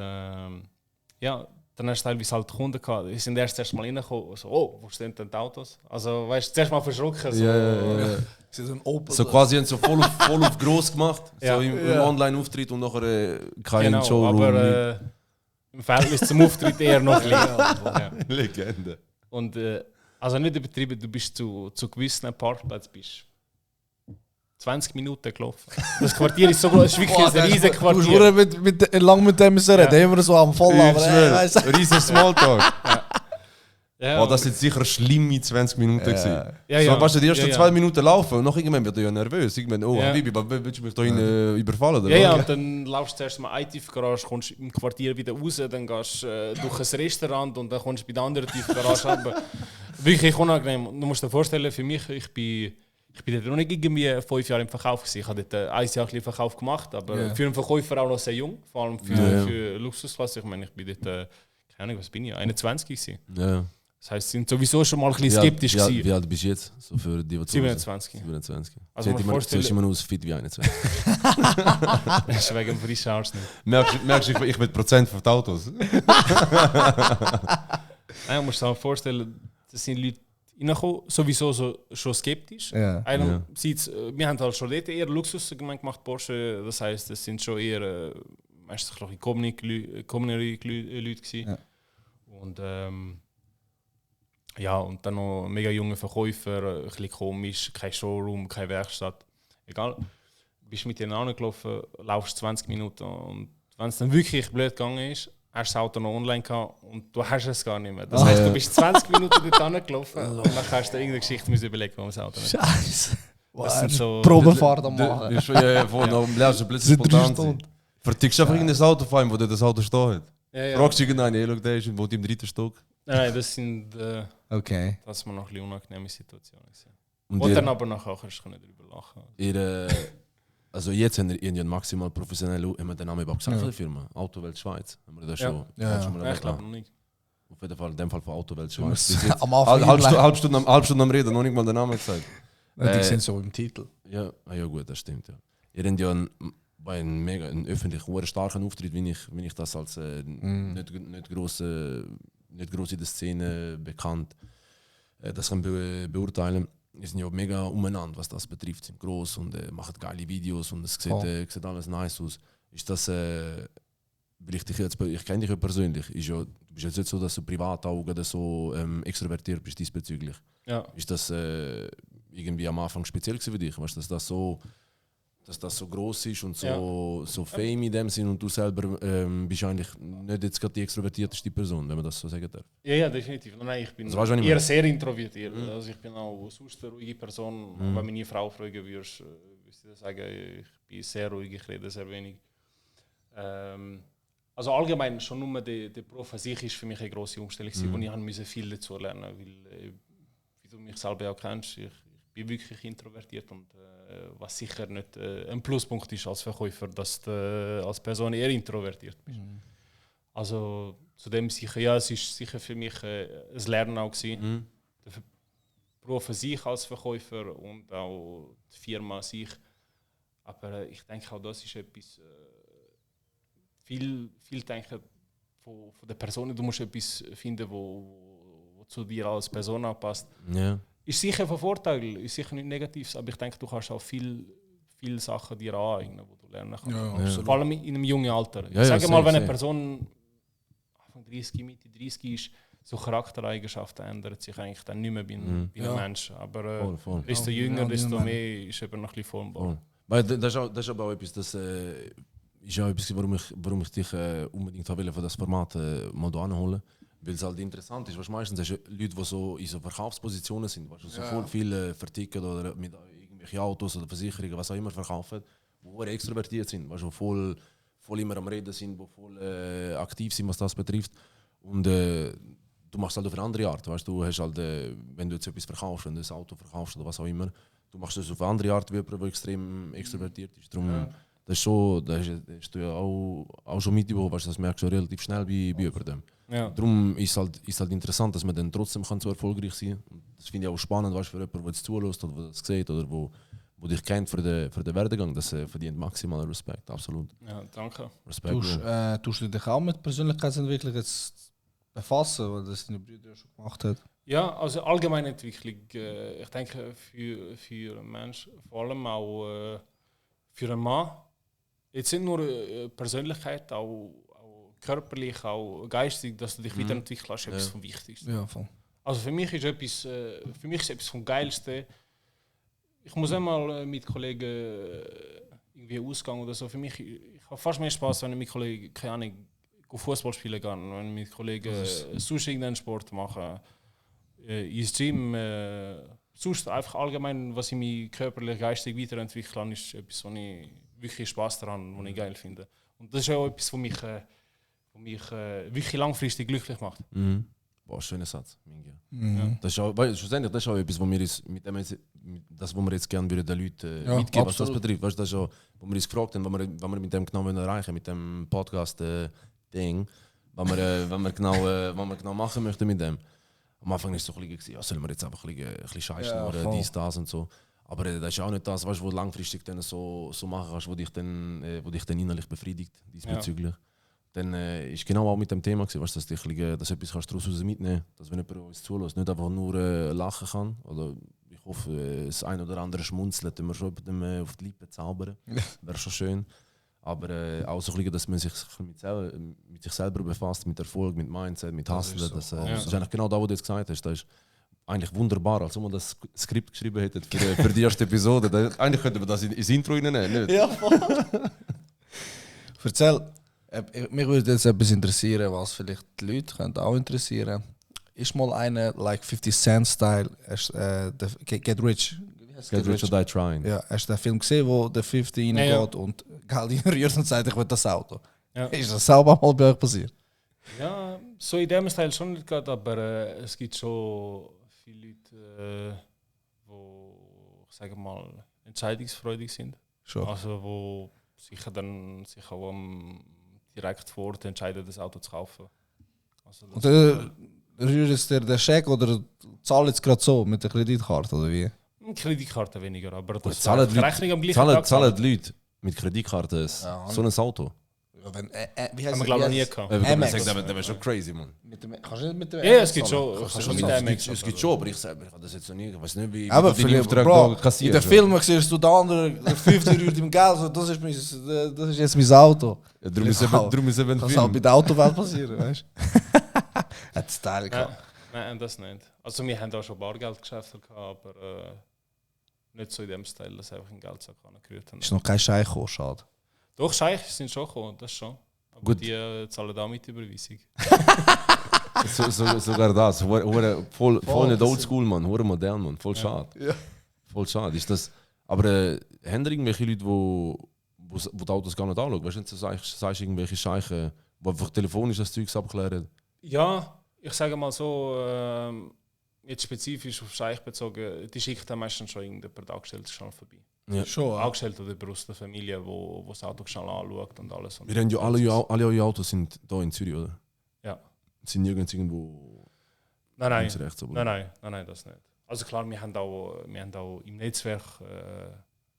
ja, dann hast du teilweise halt Kunden gehabt, die sind erst mal reingekommen, so, oh, wo stehen denn die Autos? Also, weißt du, zuerst mal verschrocken. So, Sie sind open. So quasi haben sie so voll auf gross gemacht, Ja. so im Online-Auftritt und nachher kein genau, Showroom. aber im Verhältnis zum Auftritt eher noch klein. Ja. Legende. Und also nicht übertrieben, du bist zu gewissen Parkplätzen bist 20 Minuten gelaufen. Das Quartier ist so groß, es ist wirklich ein riesiges Du musst Quartier. lang mit dem reden, immer so am Voll. Aber Riesen Smalltalk. Ja, Oh, das sind sicher schlimme 20 Minuten gewesen. Ja, ja. So, weißt du, die ersten Ja, ja. 2 Minuten laufen und noch irgendwann wird er ja nervös. Irgendwann, oh, Ja. Habibi, willst du mich da überfallen? Oder? Ja, was? und dann laufst du zuerst mal in die Tiefgarage, kommst im Quartier wieder raus, dann gehst du durch ein Restaurant und dann kommst du bei der anderen Tiefgarage runter. Wirklich unangenehm. Du musst dir vorstellen, für mich, ich bin dort noch nicht irgendwie 5 Jahre im Verkauf gewesen. Ich habe dort 1 Jahr ein Verkauf gemacht, aber für einen Verkäufer auch noch sehr jung, vor allem für Luxusklasse. Ich meine, ich bin dort, keine Ahnung, was bin ich, 21 gewesen. Ja. Das heisst, sie sind sowieso schon mal ein bisschen skeptisch gewesen. Wie alt bist du jetzt? So für die, die 27. 27. Also Sieht man immer, vorstellen- siehst immer noch aus fit wie 21. Das ist wegen dem frischen Arsch nicht. merkst du, ich bin Prozent von den Autos. Nein, man muss sich vorstellen, das sind Leute reingekommen, sowieso so, schon skeptisch. Ja. Einerseits, wir haben halt schon dort eher Luxussegment gemacht, Porsche. Das heisst, es sind schon eher meistens community Leute gewesen. Ja. Und ja, und dann noch mega junge Verkäufer, ein bisschen komisch, kein Showroom, keine Werkstatt. Egal, bist mit denen angelaufen, laufst 20 Minuten und wenn es dann wirklich blöd gegangen ist, hast du das Auto noch online gehabt und du hast es gar nicht mehr. Das heisst, du bist 20 Minuten dort angelaufen und dann kannst du dir irgendeine Geschichte müssen überlegen, warum das Auto nicht. Scheiße. Das sind so... Probefahrt am machen. Ja, voll. Dann lernst du plötzlich Sind 3 spontan. Stunden. Vertickst einfach irgendein Auto vor allem, wo das Auto steht. Ja, ja. Fragst du irgendeinen, hey, schau, der ist im 3. Stock. Nein, das sind Okay. das war noch ein bisschen unangenehme Situationen. Und Und ihr, dann aber nachher kannst du darüber lachen. also jetzt haben wir irgendwie maximal professionell, haben wir den Namen überhaupt gesagt von der Firma? Autowelt Schweiz. Haben wir das schon? Ja. Hast du mal Nein, ich erwähnt? glaube noch nicht. Auf jeden Fall, in dem Fall von Autowelt Du musst Schweiz. Bis jetzt am Anfang halbe Stunde am Reden, noch nicht mal den Namen gesagt. Die sind so im Titel. Ja, ja gut, das stimmt. Ja. Ihr habt ja bei einem mega öffentlichen, sehr starken Auftritt, wie ich das als nicht gross in der Szene bekannt, das kann beurteilen. Wir sind ja mega umeinander, was das betrifft, sind gross und machen geile Videos und es sieht alles nice aus. Ist das, weil ich kenne dich ja persönlich, ist ja, du bist jetzt nicht so, dass du privat auch oder so extrovertiert bist diesbezüglich. Ja. Ist das irgendwie am Anfang speziell gewesen für dich? Weißt du, dass das so gross ist und so fame in dem Sinn und du selber bist eigentlich nicht jetzt gerade die extrovertierteste Person, wenn man das so sagen darf. Ja, definitiv. Nein, ich bin Also weißt du, was ich eher meine? sehr introvertiert. Also ich bin auch sonst eine ruhige Person. Wenn du meine Frau fragen würdest, würde ich dir sagen, ich bin sehr ruhig, ich rede sehr wenig. Also allgemein, schon nur der Beruf an sich ist für mich eine grosse Umstellung, und ich musste viel dazu lernen, weil, wie du mich selber auch kennst, ich bin wirklich introvertiert und was sicher nicht ein Pluspunkt ist als Verkäufer, dass du als Person eher introvertiert bist. Also zu dem sicher, ja, es ist sicher für mich ein Lernen auch gewesen. Der Beruf an sich als Verkäufer und auch die Firma an sich. Aber ich denke auch, das ist etwas, viel denken von der Person, du musst etwas finden, wo zu dir als Person anpasst. Ja. Ist sicher von Vorteil, ist sicher nicht negativ, aber ich denke, du kannst auch viel Sachen dir aneignen, die du lernen kannst. Ja, absolut. Vor allem in einem jungen Alter. Ja, Ich sage ja, mal, wenn safe, eine Person Anfang 30, Mitte 30 ist, so Charaktereigenschaften ändern sich eigentlich dann nicht mehr bei einem Menschen. Aber Voll. desto jünger, desto mehr ist eben noch ein bisschen formbar. Voll. Weil das ist aber auch etwas, das ist auch etwas, warum ich dich unbedingt wollte, von das Format mal hier anholen. Weil es halt interessant ist. Weißt, meistens hast du Leute, die so in so Verkaufspositionen sind, weißt, so voll viel verticken oder mit irgendwelchen Autos oder Versicherungen, was auch immer verkaufen, die extrovertiert sind, weißt, die voll immer am Reden sind, die voll aktiv sind, was das betrifft. Und du machst halt auf eine andere Art. Weißt, du hast halt, wenn du jetzt etwas verkaufst, wenn du ein Auto verkaufst oder was auch immer, du machst das auf eine andere Art, wie jemand, der extrem extrovertiert ist. Darum, das ist schon, da hast du ja auch schon mitbekommen, weißt, das merkst du relativ schnell bei jemandem. Ja. Darum ist es halt interessant, dass man dann trotzdem kann so erfolgreich sein kann. Das finde ich auch spannend, weißt, für jemanden, der jetzt zulässt oder der das sieht oder wo dich kennt für den Werdegang. Das verdient maximalen Respekt, absolut. Ja, danke. Respekt. Tust du dich auch mit Persönlichkeitsentwicklung jetzt befassen, weil das deine Brüder schon gemacht hat. Ja, also allgemeine Entwicklung. Ich denke für einen Menschen, vor allem auch für einen Mann, jetzt nicht nur Persönlichkeit, auch körperlich, auch geistig, dass du dich weiterentwickelst, ist etwas vom Wichtigsten. Ja, voll. Also für mich ist etwas vom Geilsten. Ich muss einmal mit Kollegen irgendwie ausgehen oder so. Für mich, ich habe fast mehr Spaß, wenn ich mit Kollegen, keine Ahnung, Fußball spielen kann, wenn ich mit Kollegen sonst irgendeinen Sport mache, ins Gym, sonst einfach allgemein, was ich mich körperlich, geistig weiterentwickeln, ist etwas, wo ich wirklich Spaß daran, was ich geil finde. Und das ist auch etwas, was mich wirklich langfristig glücklich macht. Mhm. Boah, schöner Satz. Mhm. Das ist auch, weil, schlussendlich, das ist auch etwas, wo wir uns das, was wir jetzt gerne den Leuten Ja, mitgeben, was das absolut. betrifft. Weißt, das ist auch, wo wir uns gefragt haben, was wir mit dem genau erreichen mit dem Podcast-Ding, was wir genau machen möchten mit dem. Am Anfang war es so ein bisschen, ja, sollen wir jetzt einfach ein bisschen Scheiße Ja, machen, voll. dies, das und so. Aber das ist auch nicht das, weißt, was du langfristig dann so machen kannst, wo dich dann innerlich befriedigt diesbezüglich. Dann ist genau auch mit dem Thema gewesen, weißt, dass du etwas kannst daraus mitnehmen kannst, dass wenn jemand uns zulässt, nicht einfach nur lachen kann. Oder ich hoffe, das ein oder andere schmunzelt, wenn wir schon auf die Lippen zaubern. Wäre schon schön. Aber auch so ein bisschen, dass man sich mit sich selber befasst, mit Erfolg, mit Mindset, mit Hustle. so. Das ist eigentlich genau das, was du jetzt gesagt hast. Das ist eigentlich wunderbar, als ob man das Skript geschrieben hätte für die erste Episode. Eigentlich könnte man das ins Intro reinnehmen. Nicht? Ja, voll. Erzähl, mich würde jetzt etwas interessieren, was vielleicht die Leute könnte auch interessieren. Ist mal eine, like 50 Cent Style, Get Rich. Wie heißt Get Rich or Die Trying. Ja, hast du den Film gesehen, wo der 50 reingeht und Geld rührt und sagt, ich will das Auto? Ja. Ist das selber mal bei euch passiert? Ja, so in dem Style schon nicht gerade, aber es gibt schon viele Leute, die, ich sage mal, entscheidungsfreudig sind. Schon. Also wo sich auch direkt vor Ort entscheiden, das Auto zu kaufen. Also Und rührt es dir der Scheck oder zahlt jetzt gerade so mit der Kreditkarte oder wie? Kreditkarte weniger, aber das Zahlen die Rechnung am gleichen Tag zahlen die Leute mit Kreditkarte Ja. so ein Auto? Wenn, wie Haben wir glaube ich noch nie gehabt. Amex. Das wäre schon crazy, man. Kannst du nicht mit dem Ja, es gibt zahlen? schon. Kannst du Schon nicht mit zahlen? Amex. Es gibt schon, aber ich habe das jetzt noch nie. Ich weiß nicht, wie Aber wie deine Aufträge Bro, da in kassiert den Filmen siehst du den anderen, der 50 rührt im Geld, so, das ist jetzt mein Auto. Ja, darum ist eben ein Das kann auch bei Film. der Autowelt passieren, weißt du? Hat Style Ja, gehabt. nein, das nicht. Also wir haben auch schon Bargeldgeschäfte gehabt, aber nicht so in dem Style, dass einfach ein Geldsack gerührt haben. Ist noch kein Scheich gekommen, schade. Doch, Scheich sind schon gekommen, das schon. Aber Gut. die zahlen auch mit Überweisung. Sogar das. Voll nicht oldschool, man. Hure modern, man. Voll schade. Ja. Voll schade. Ist das, aber haben da irgendwelche Leute, wo die Autos gar nicht anschauen? Weißt du, du sagst irgendwelche Scheichen, die einfach telefonisch das Zeugs abklären? Ja, ich sage mal so, jetzt spezifisch auf Scheich bezogen, die schickt dann meistens schon irgendein per Angestellte schnell vorbei. Ja. Schon. Angestellte oder jemand aus der Familie, wo das Auto schnell anschaut und alles. Und Wir haben ja alle eure Autos sind hier in Zürich, oder? Ja. Sind nirgends irgendwo Nein, links, rechts, oder? nein, das nicht. Also klar, wir haben auch im Netzwerk,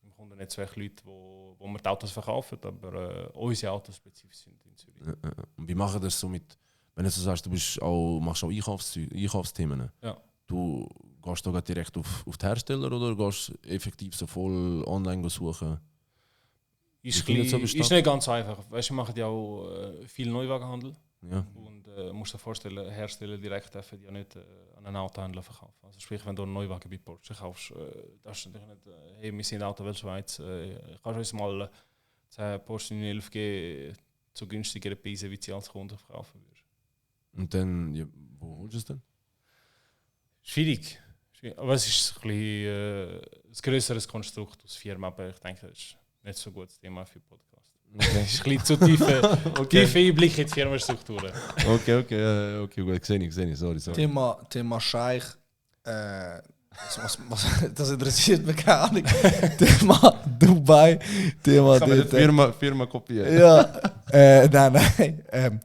im Kundennetzwerk Leute, wo wir die Autos verkaufen, aber unsere Autos spezifisch sind in Zürich. Und wie machen das so mit, wenn du so sagst, machst auch Einkaufsthemen? Ja. Du gehst da direkt auf die Hersteller oder gehst effektiv so voll online suchen? Ist, Wie findet so ist Bestand? nicht ganz einfach. Weißt, wir machen ja auch viel Neuwagenhandel. Ja. Und musst dir vorstellen, Hersteller direkt dürfen ja nicht an einen Autohändler verkaufen. Also sprich, wenn du einen Neuwagen bei Porsche kaufst, darfst du natürlich nicht, hey, wir sind Autowelt Schweiz, kannst du uns mal 10 Porsche 911 geben zu günstigeren Preisen, wie sie als Kunde verkaufen würdest. Und dann, ja, wo holst du es denn? Schwierig. Aber es ist ein bisschen ein grösseres Konstrukt aus Firma, aber ich denke, das ist nicht so gut das Thema für Podcast. Okay. Es ist ein bisschen zu tiefe Einblick in die Firmenstrukturen. Okay, gut, sehe ich, sorry. Thema Scheich. Das interessiert mich gar nicht. Thema Dubai. Thema dort. Firma kopieren. Ja, nein.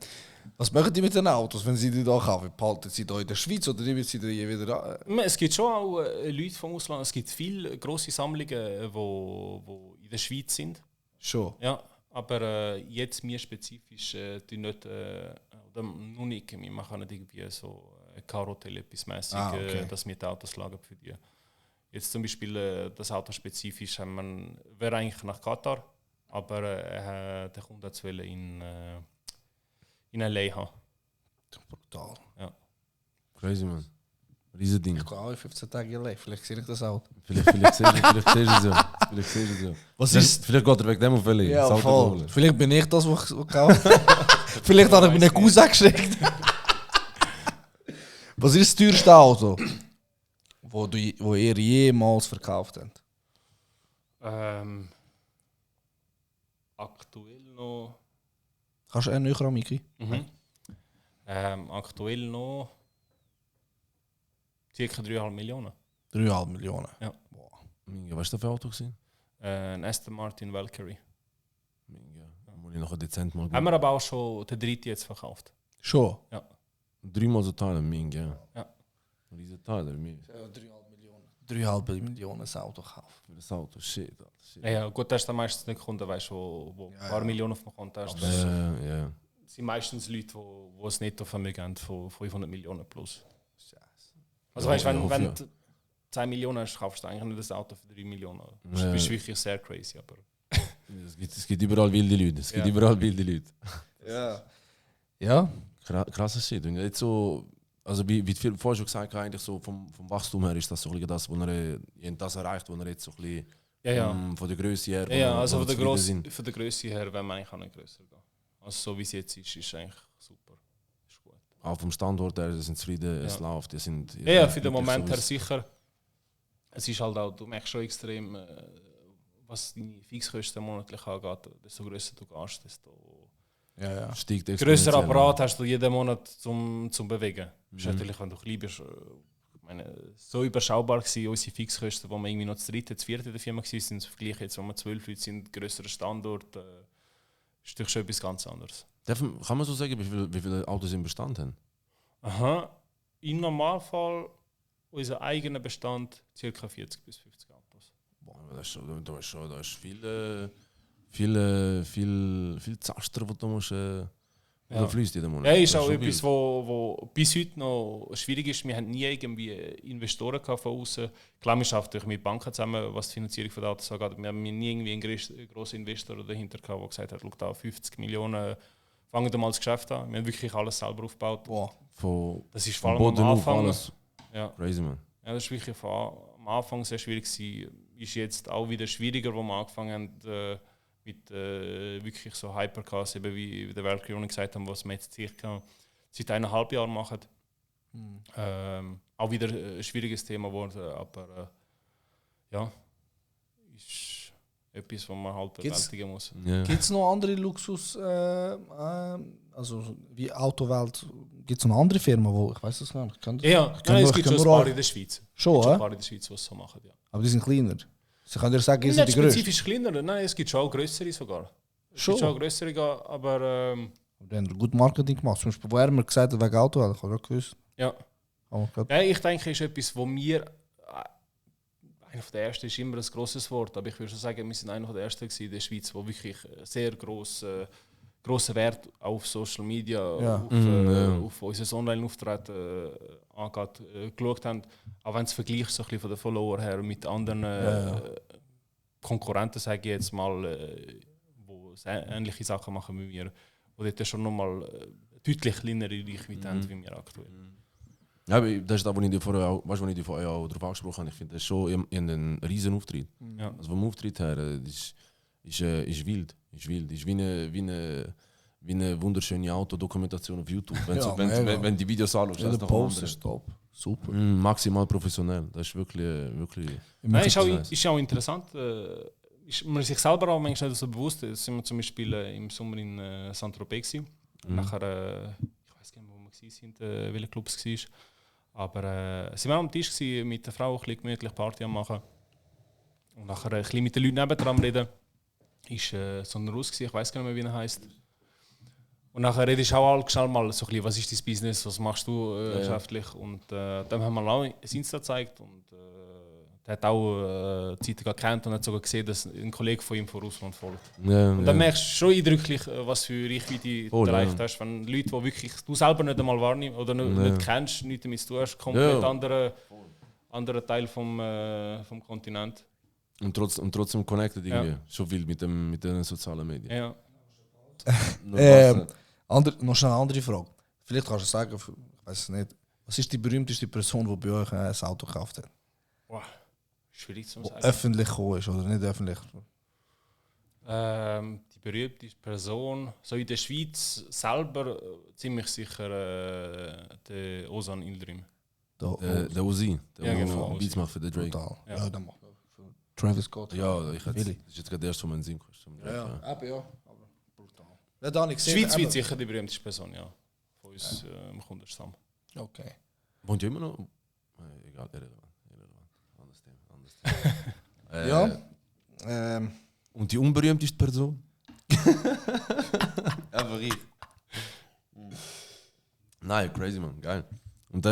Was machen die mit den Autos, wenn sie die da kaufen? Behalten sie da in der Schweiz oder nehmen sie die wieder an? Es gibt schon auch Leute vom Ausland. Es gibt viele grosse Sammlungen, die in der Schweiz sind. Schon. Ja, aber jetzt mir spezifisch die nicht, oder oder nur nicht, wir machen nicht irgendwie so ein Carhotel etwas mäßig, okay. dass wir die Autos lagern für die. Jetzt zum Beispiel das Auto spezifisch wäre eigentlich nach Katar, aber der Kunde hat es in LA haben. Brutal. Ja. Crazy, man. Riesen Ding. Ich gehe auch in 15 Tage in LA, vielleicht sehe ich das Auto. Vielleicht siehst du es ja. Was ist... Vielleicht geht er weg dem auf LA. Ja, Das Auto voll. holen. Vielleicht bin ich das, was ich kaufe. Vielleicht habe ich mir einen Cousin geschickt. Was ist das teuerste Auto, wo ihr jemals verkauft habt? Aktuell noch. Kannst du einen näher an Miki? Aktuell noch ca. 3,5 Millionen. 3,5 Millionen. Ja. Minga, was war das für ein Auto? Ein Aston Martin Valkyrie. Minga, muss ich noch ein dezent mal Haben wir aber auch schon den dritten jetzt verkauft. Schon? 3-mal so teilen, Minga. Ja. Riesen Teil, mir. 3,5 Millionen das Auto kaufen. Für das Auto, shit. Ja, gut, das ist dann meistens nicht Kunden, weißt, wo ein paar Millionen auf dem Konto hast. Das Ja. sind meistens Leute, die ein Nettovermögen haben von 500 Millionen plus. Also weißt, wenn du 10 Millionen hast, kaufst du eigentlich nicht das Auto für 3 Millionen. Das ist wirklich sehr crazy. Aber Es gibt überall wilde Leute. Ja? Krasses Shit. Und jetzt so, also wie du vorhin schon gesagt hast, eigentlich so vom Wachstum her ist das so ein bisschen das, wo das erreicht, wo er jetzt so ein bisschen von der Größe her. ja, also wo von wir zufrieden sind. der Größe her, wenn man eigentlich auch nicht grösser gehen. Also so wie es jetzt ist eigentlich super. Ist gut. Auch vom Standort her sind zufrieden, es läuft. Die sind, Ja, für den Moment her sicher. Es ist halt auch, du merkst schon extrem, was deine Fixkosten monatlich angeht. Desto grösser du gehst, desto steigt grösser Apparat hast du jeden Monat zum Bewegen. Das ist natürlich, wenn du klein bist, ich meine, so überschaubar gewesen, unsere Fixkosten, wo wir irgendwie noch das dritte, das vierte in der Firma waren, sind im Vergleich jetzt, wo wir 12 Leute sind, grösserer Standort, ist natürlich schon etwas ganz anderes. Kann man so sagen, wie viele Autos im Bestand haben? Aha. Im Normalfall unser eigener Bestand ca. 40 bis 50 Autos. Da ist viel Zaster, wo du musst fließt jeden Monat. Ja, ist auch schon etwas, wo bis heute noch schwierig ist. Wir haben nie irgendwie Investoren von außen. Klar, wir arbeiten mit Banken zusammen, was die Finanzierung von Autos angeht. Wir haben nie irgendwie einen grossen Investor dahinter gehabt, der gesagt hat, schau da, 50 Millionen, fangen wir mal das Geschäft an. Wir haben wirklich alles selber aufgebaut. Das ist vor allem am Anfang. Alles. Ja. Crazy, man. Ja, das war wirklich am Anfang sehr schwierig gewesen. Ist jetzt auch wieder schwieriger, wo wir angefangen haben mit wirklich so Hypercars, eben wie der Valkyrie gesagt haben, was wir jetzt circa seit 1,5 Jahren machen. Auch wieder ein schwieriges Thema geworden, aber ja, ist etwas, was man halt bewältigen muss. Yeah. Gibt es noch andere Luxus, also wie Autowelt, gibt es noch andere Firmen, wo ich weiß das gar nicht. Es gibt schon ein paar in der Schweiz. Schon, es gibt ein paar in der Schweiz, die es so machen. Ja. Aber die sind kleiner. Sie können dir sagen, ihr seid Nicht die größte. spezifisch kleiner, nein, es gibt schon auch größere sogar. Schon? Es gibt schon auch größere, aber Die haben gut Marketing gemacht. Zum Beispiel, wo er mir gesagt hat, wegen Autowelt, ich habe gerade gewusst. ja. Ja, ich denke, es ist etwas, wo wir einer der ersten ist immer ein grosses Wort, aber ich würde schon sagen, wir sind einer der ersten in der Schweiz, die wirklich sehr grossen Wert auf Social Media, auf unser Online-Auftreten angeht, geschaut haben. Auch wenn es vergleicht so ein bisschen von den Followern her mit anderen Konkurrenten, sage ich jetzt mal, die ähnliche Sachen machen wie wir, die dort schon nochmal deutlich kleinere Reichweite haben wie wir aktuell. Ja, aber das ist das, was ich dir vorher auch darauf angesprochen habe. Ich finde, das ist schon einen riesen Auftritt. Ja. Also vom Auftritt her, ist wild. Ist wie eine wunderschöne Autodokumentation auf YouTube. Wenn die Videos anschaust, Ja, das der ist doch Post ist top. Super. maximal professionell. Das ist wirklich Nein, ist auch interessant. Ist man sich selber auch manchmal nicht so bewusst. Da sind wir zum Beispiel im Sommer in Saint-Tropez gewesen. Nachher, ich weiß gar nicht, wo wir waren, welcher Club es war. Aber sind wir am Tisch gewesen, mit der Frau ein bisschen gemütlich Party am machen. Und nachher ein bisschen mit den Leuten nebendran am reden. Ist so ein Russ gewesen, ich weiß gar nicht mehr, wie er heisst. Und nachher redest du auch schnell mal so ein bisschen, was ist dein Business, was machst du geschäftlich. Und dann haben wir auch ein Insta gezeigt und der hat auch die Zeitung gekannt und hat sogar gesehen, dass ein Kollege von ihm von Russland folgt. Ja, Und dann merkst du schon eindrücklich, was für Reichweite du erreicht hast. Wenn Leute, die wirklich du selber nicht einmal wahrnimmst oder nicht kennst, nichts damit zu tun hast, komplett anderer Teil vom Kontinent. Und trotzdem connected irgendwie. Schon viel mit den sozialen Medien. Ja. Noch schnell eine andere Frage. Vielleicht kannst du sagen, ich weiß es nicht. Was ist die berühmteste Person, die bei euch ein Auto gekauft hat? Wow. Schwierig zu Wo sagen. öffentlich gekommen ist oder nicht öffentlich? Die berühmteste Person, so in der Schweiz selber, ziemlich sicher der Ozan Yildirim. Der Uzi, der Ja, genau, Beats Uzi. macht für den Drake. Total. Ja. Ja, dann macht er für Travis Scott. Ja, ich hätte, Willi. das ist jetzt gerade der erste, wo man Sinn kostet. Ja, aber ja. Aber brutal. Ja, da habe ich gesehen. Schweizweit sicher die berühmteste Person, ja. Von uns im Kundenstamm. Okay. Wohnt ihr immer noch? Egal, irrelevant. Anderes Thema. Ja. Und die unberühmteste Person? Einfach ich. Nein, crazy man, geil. Und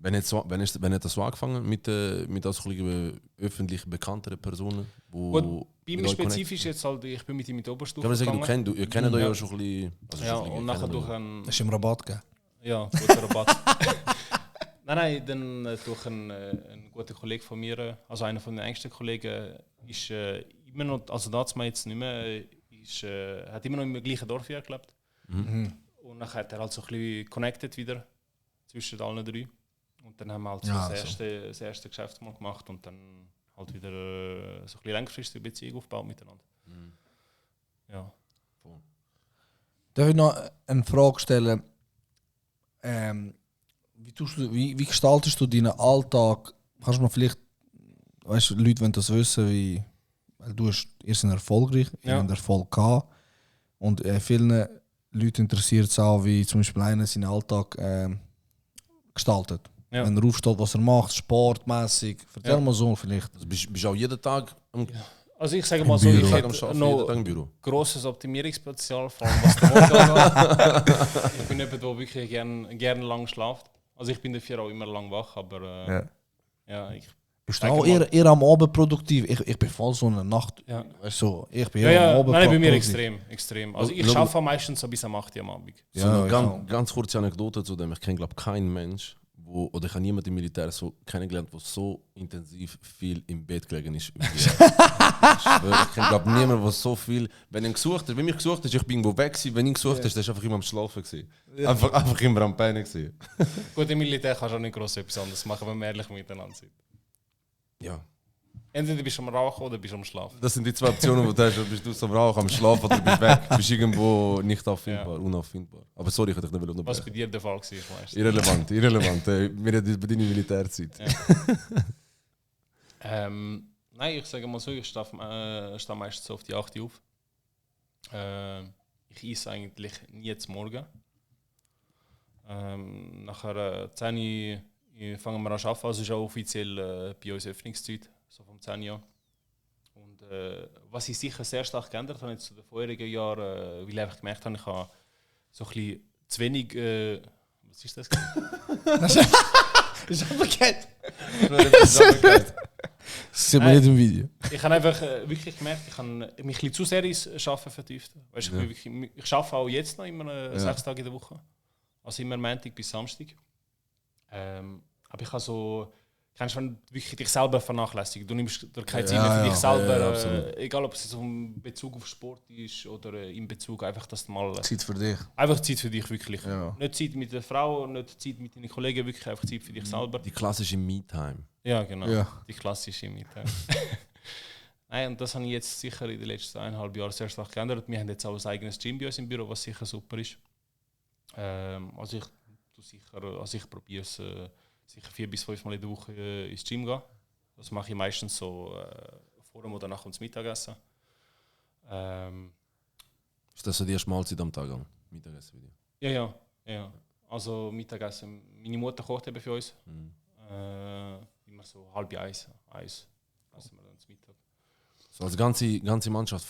wenn hat das so angefangen mit so öffentlich bekannteren Personen? Gut, bei mir spezifisch jetzt halt, ich bin mit ihm in die Oberstufe Kann man sagen, gegangen. ihr kennt euch ja schon ein bisschen. Also Ja, schon ein bisschen, und nachher kennt durch euch. einen... Hast du ihm Rabatt gegeben? Ja, guter Rabatt. Nein, dann durch einen guten Kollegen von mir, also einer von den engsten Kollegen, ist immer noch, also damals jetzt nicht mehr, hat immer noch im gleichen Dorf hier gelebt. Und dann hat er halt so ein bisschen connected wieder zwischen allen drei. Und dann haben wir halt so das erste Geschäft mal gemacht und dann halt wieder so ein bisschen längerfristige Beziehung aufgebaut miteinander. Ja. Darf ich noch eine Frage stellen? Wie gestaltest du deinen Alltag? Kannst du mir vielleicht, weißt du, Leute wollen das wissen, weil ihr seid erfolgreich, ihr habt Erfolg gehabt. Und vielen Leuten interessiert es auch, wie zum Beispiel einer seinen Alltag gestaltet. Ja. Wenn er aufsteht, was er macht, sportmäßig. Erzähl mal so vielleicht. Also bist du auch jeden Tag am Also ich sage mal so, Büro. ich Arbeiten, hätte jeden noch Tag im Büro? grosses Optimierungspotenzial, vor allem was den Morgen angeht. Ich bin jemand, der wirklich gerne lang schläft. Also ich bin dafür auch immer lang wach, aber ich Bist du Sag auch mal. eher am Abend produktiv? Ich bin voll so eine Nacht. Ja. Weißt du, ich bin Ja, eher am ja, Abend nein, bei mir produktiv. extrem. Also ich Schau- arbeite meistens so bis am 8 Uhr am Abend. So Ja, eine ja. ganz kurze Anekdote zu dem. Ich kenne, glaube keinen Mensch, oder ich habe niemanden im Militär so kennengelernt, der so intensiv viel im Bett gelegen ist. Wie ich schwöre, ich kenne, glaube niemanden, der so viel. Wenn mich gesucht hast, ich bin irgendwo weg gewesen. Wenn ihn gesucht hast, ist einfach immer am Schlafen gewesen. Einfach immer am Pennen gewesen. Gut, im Militär kannst du auch nicht gross etwas anderes machen, wenn wir ehrlich miteinander sind. Ja. Entweder bist du am Rauchen oder bist du am Schlafen. Das sind die zwei Optionen, die du hast. Bist du so am Rauchen, am Schlafen oder bist weg. Bist irgendwo nicht auffindbar, unauffindbar. Aber sorry, ich hätte dich nicht Was unterbrechen. bei dir der Fall war, weißt du. Irrelevant. Wir reden über deine Militärzeit. Nein, ich sage mal so, ich stehe meistens so auf die 8 Uhr auf. Ich esse eigentlich nie zum Morgen. Nachher 10 Uhr fangen wir an zu arbeiten, also ist auch offiziell bei uns Öffnungszeit, so vom 10 Jahr. Und was sich sicher sehr stark geändert hat zu den vorherigen Jahren, weil ich einfach gemerkt habe, ich habe so ein bisschen zu wenig... was ist das? Ist aber geht. Das Das sieht man nicht im Video. Ich habe einfach wirklich gemerkt, ich habe mich ein bisschen zu sehr ins Arbeiten vertieft. Weißt, ich arbeite auch jetzt noch immer 6 Tage in der Woche. Also immer Montag bis Samstag. Aber ich habe so, kennst du, wenn du wirklich dich selber vernachlässigst, du nimmst dir keine Zeit mehr für dich selber, egal ob es so in Bezug auf Sport ist oder in Bezug einfach, dass du mal Zeit für dich. einfach Zeit für dich wirklich. Ja. Nicht Zeit mit der Frau, nicht Zeit mit deinen Kollegen, wirklich einfach Zeit für dich selber. Die klassische Me-Time. Ja, genau. Ja. Die klassische Mitte. Nein, und das habe ich jetzt sicher in den letzten 1,5 Jahren sehr stark geändert. Wir haben jetzt auch ein eigenes Gym bei uns im Büro, was sicher super ist. Also ich probiere es sicher 4 bis 5 Mal in der Woche ins Gym gehen. Das mache ich meistens so vor dem oder nach dem Mittagessen. Ist das so die erste Mahlzeit am Tag? Mittagessen bei dir? Ja. Also Mittagessen. Meine Mutter kocht eben für uns. Immer so 12:30, 1 essen wir dann zum Mittag. So als ganze Mannschaft,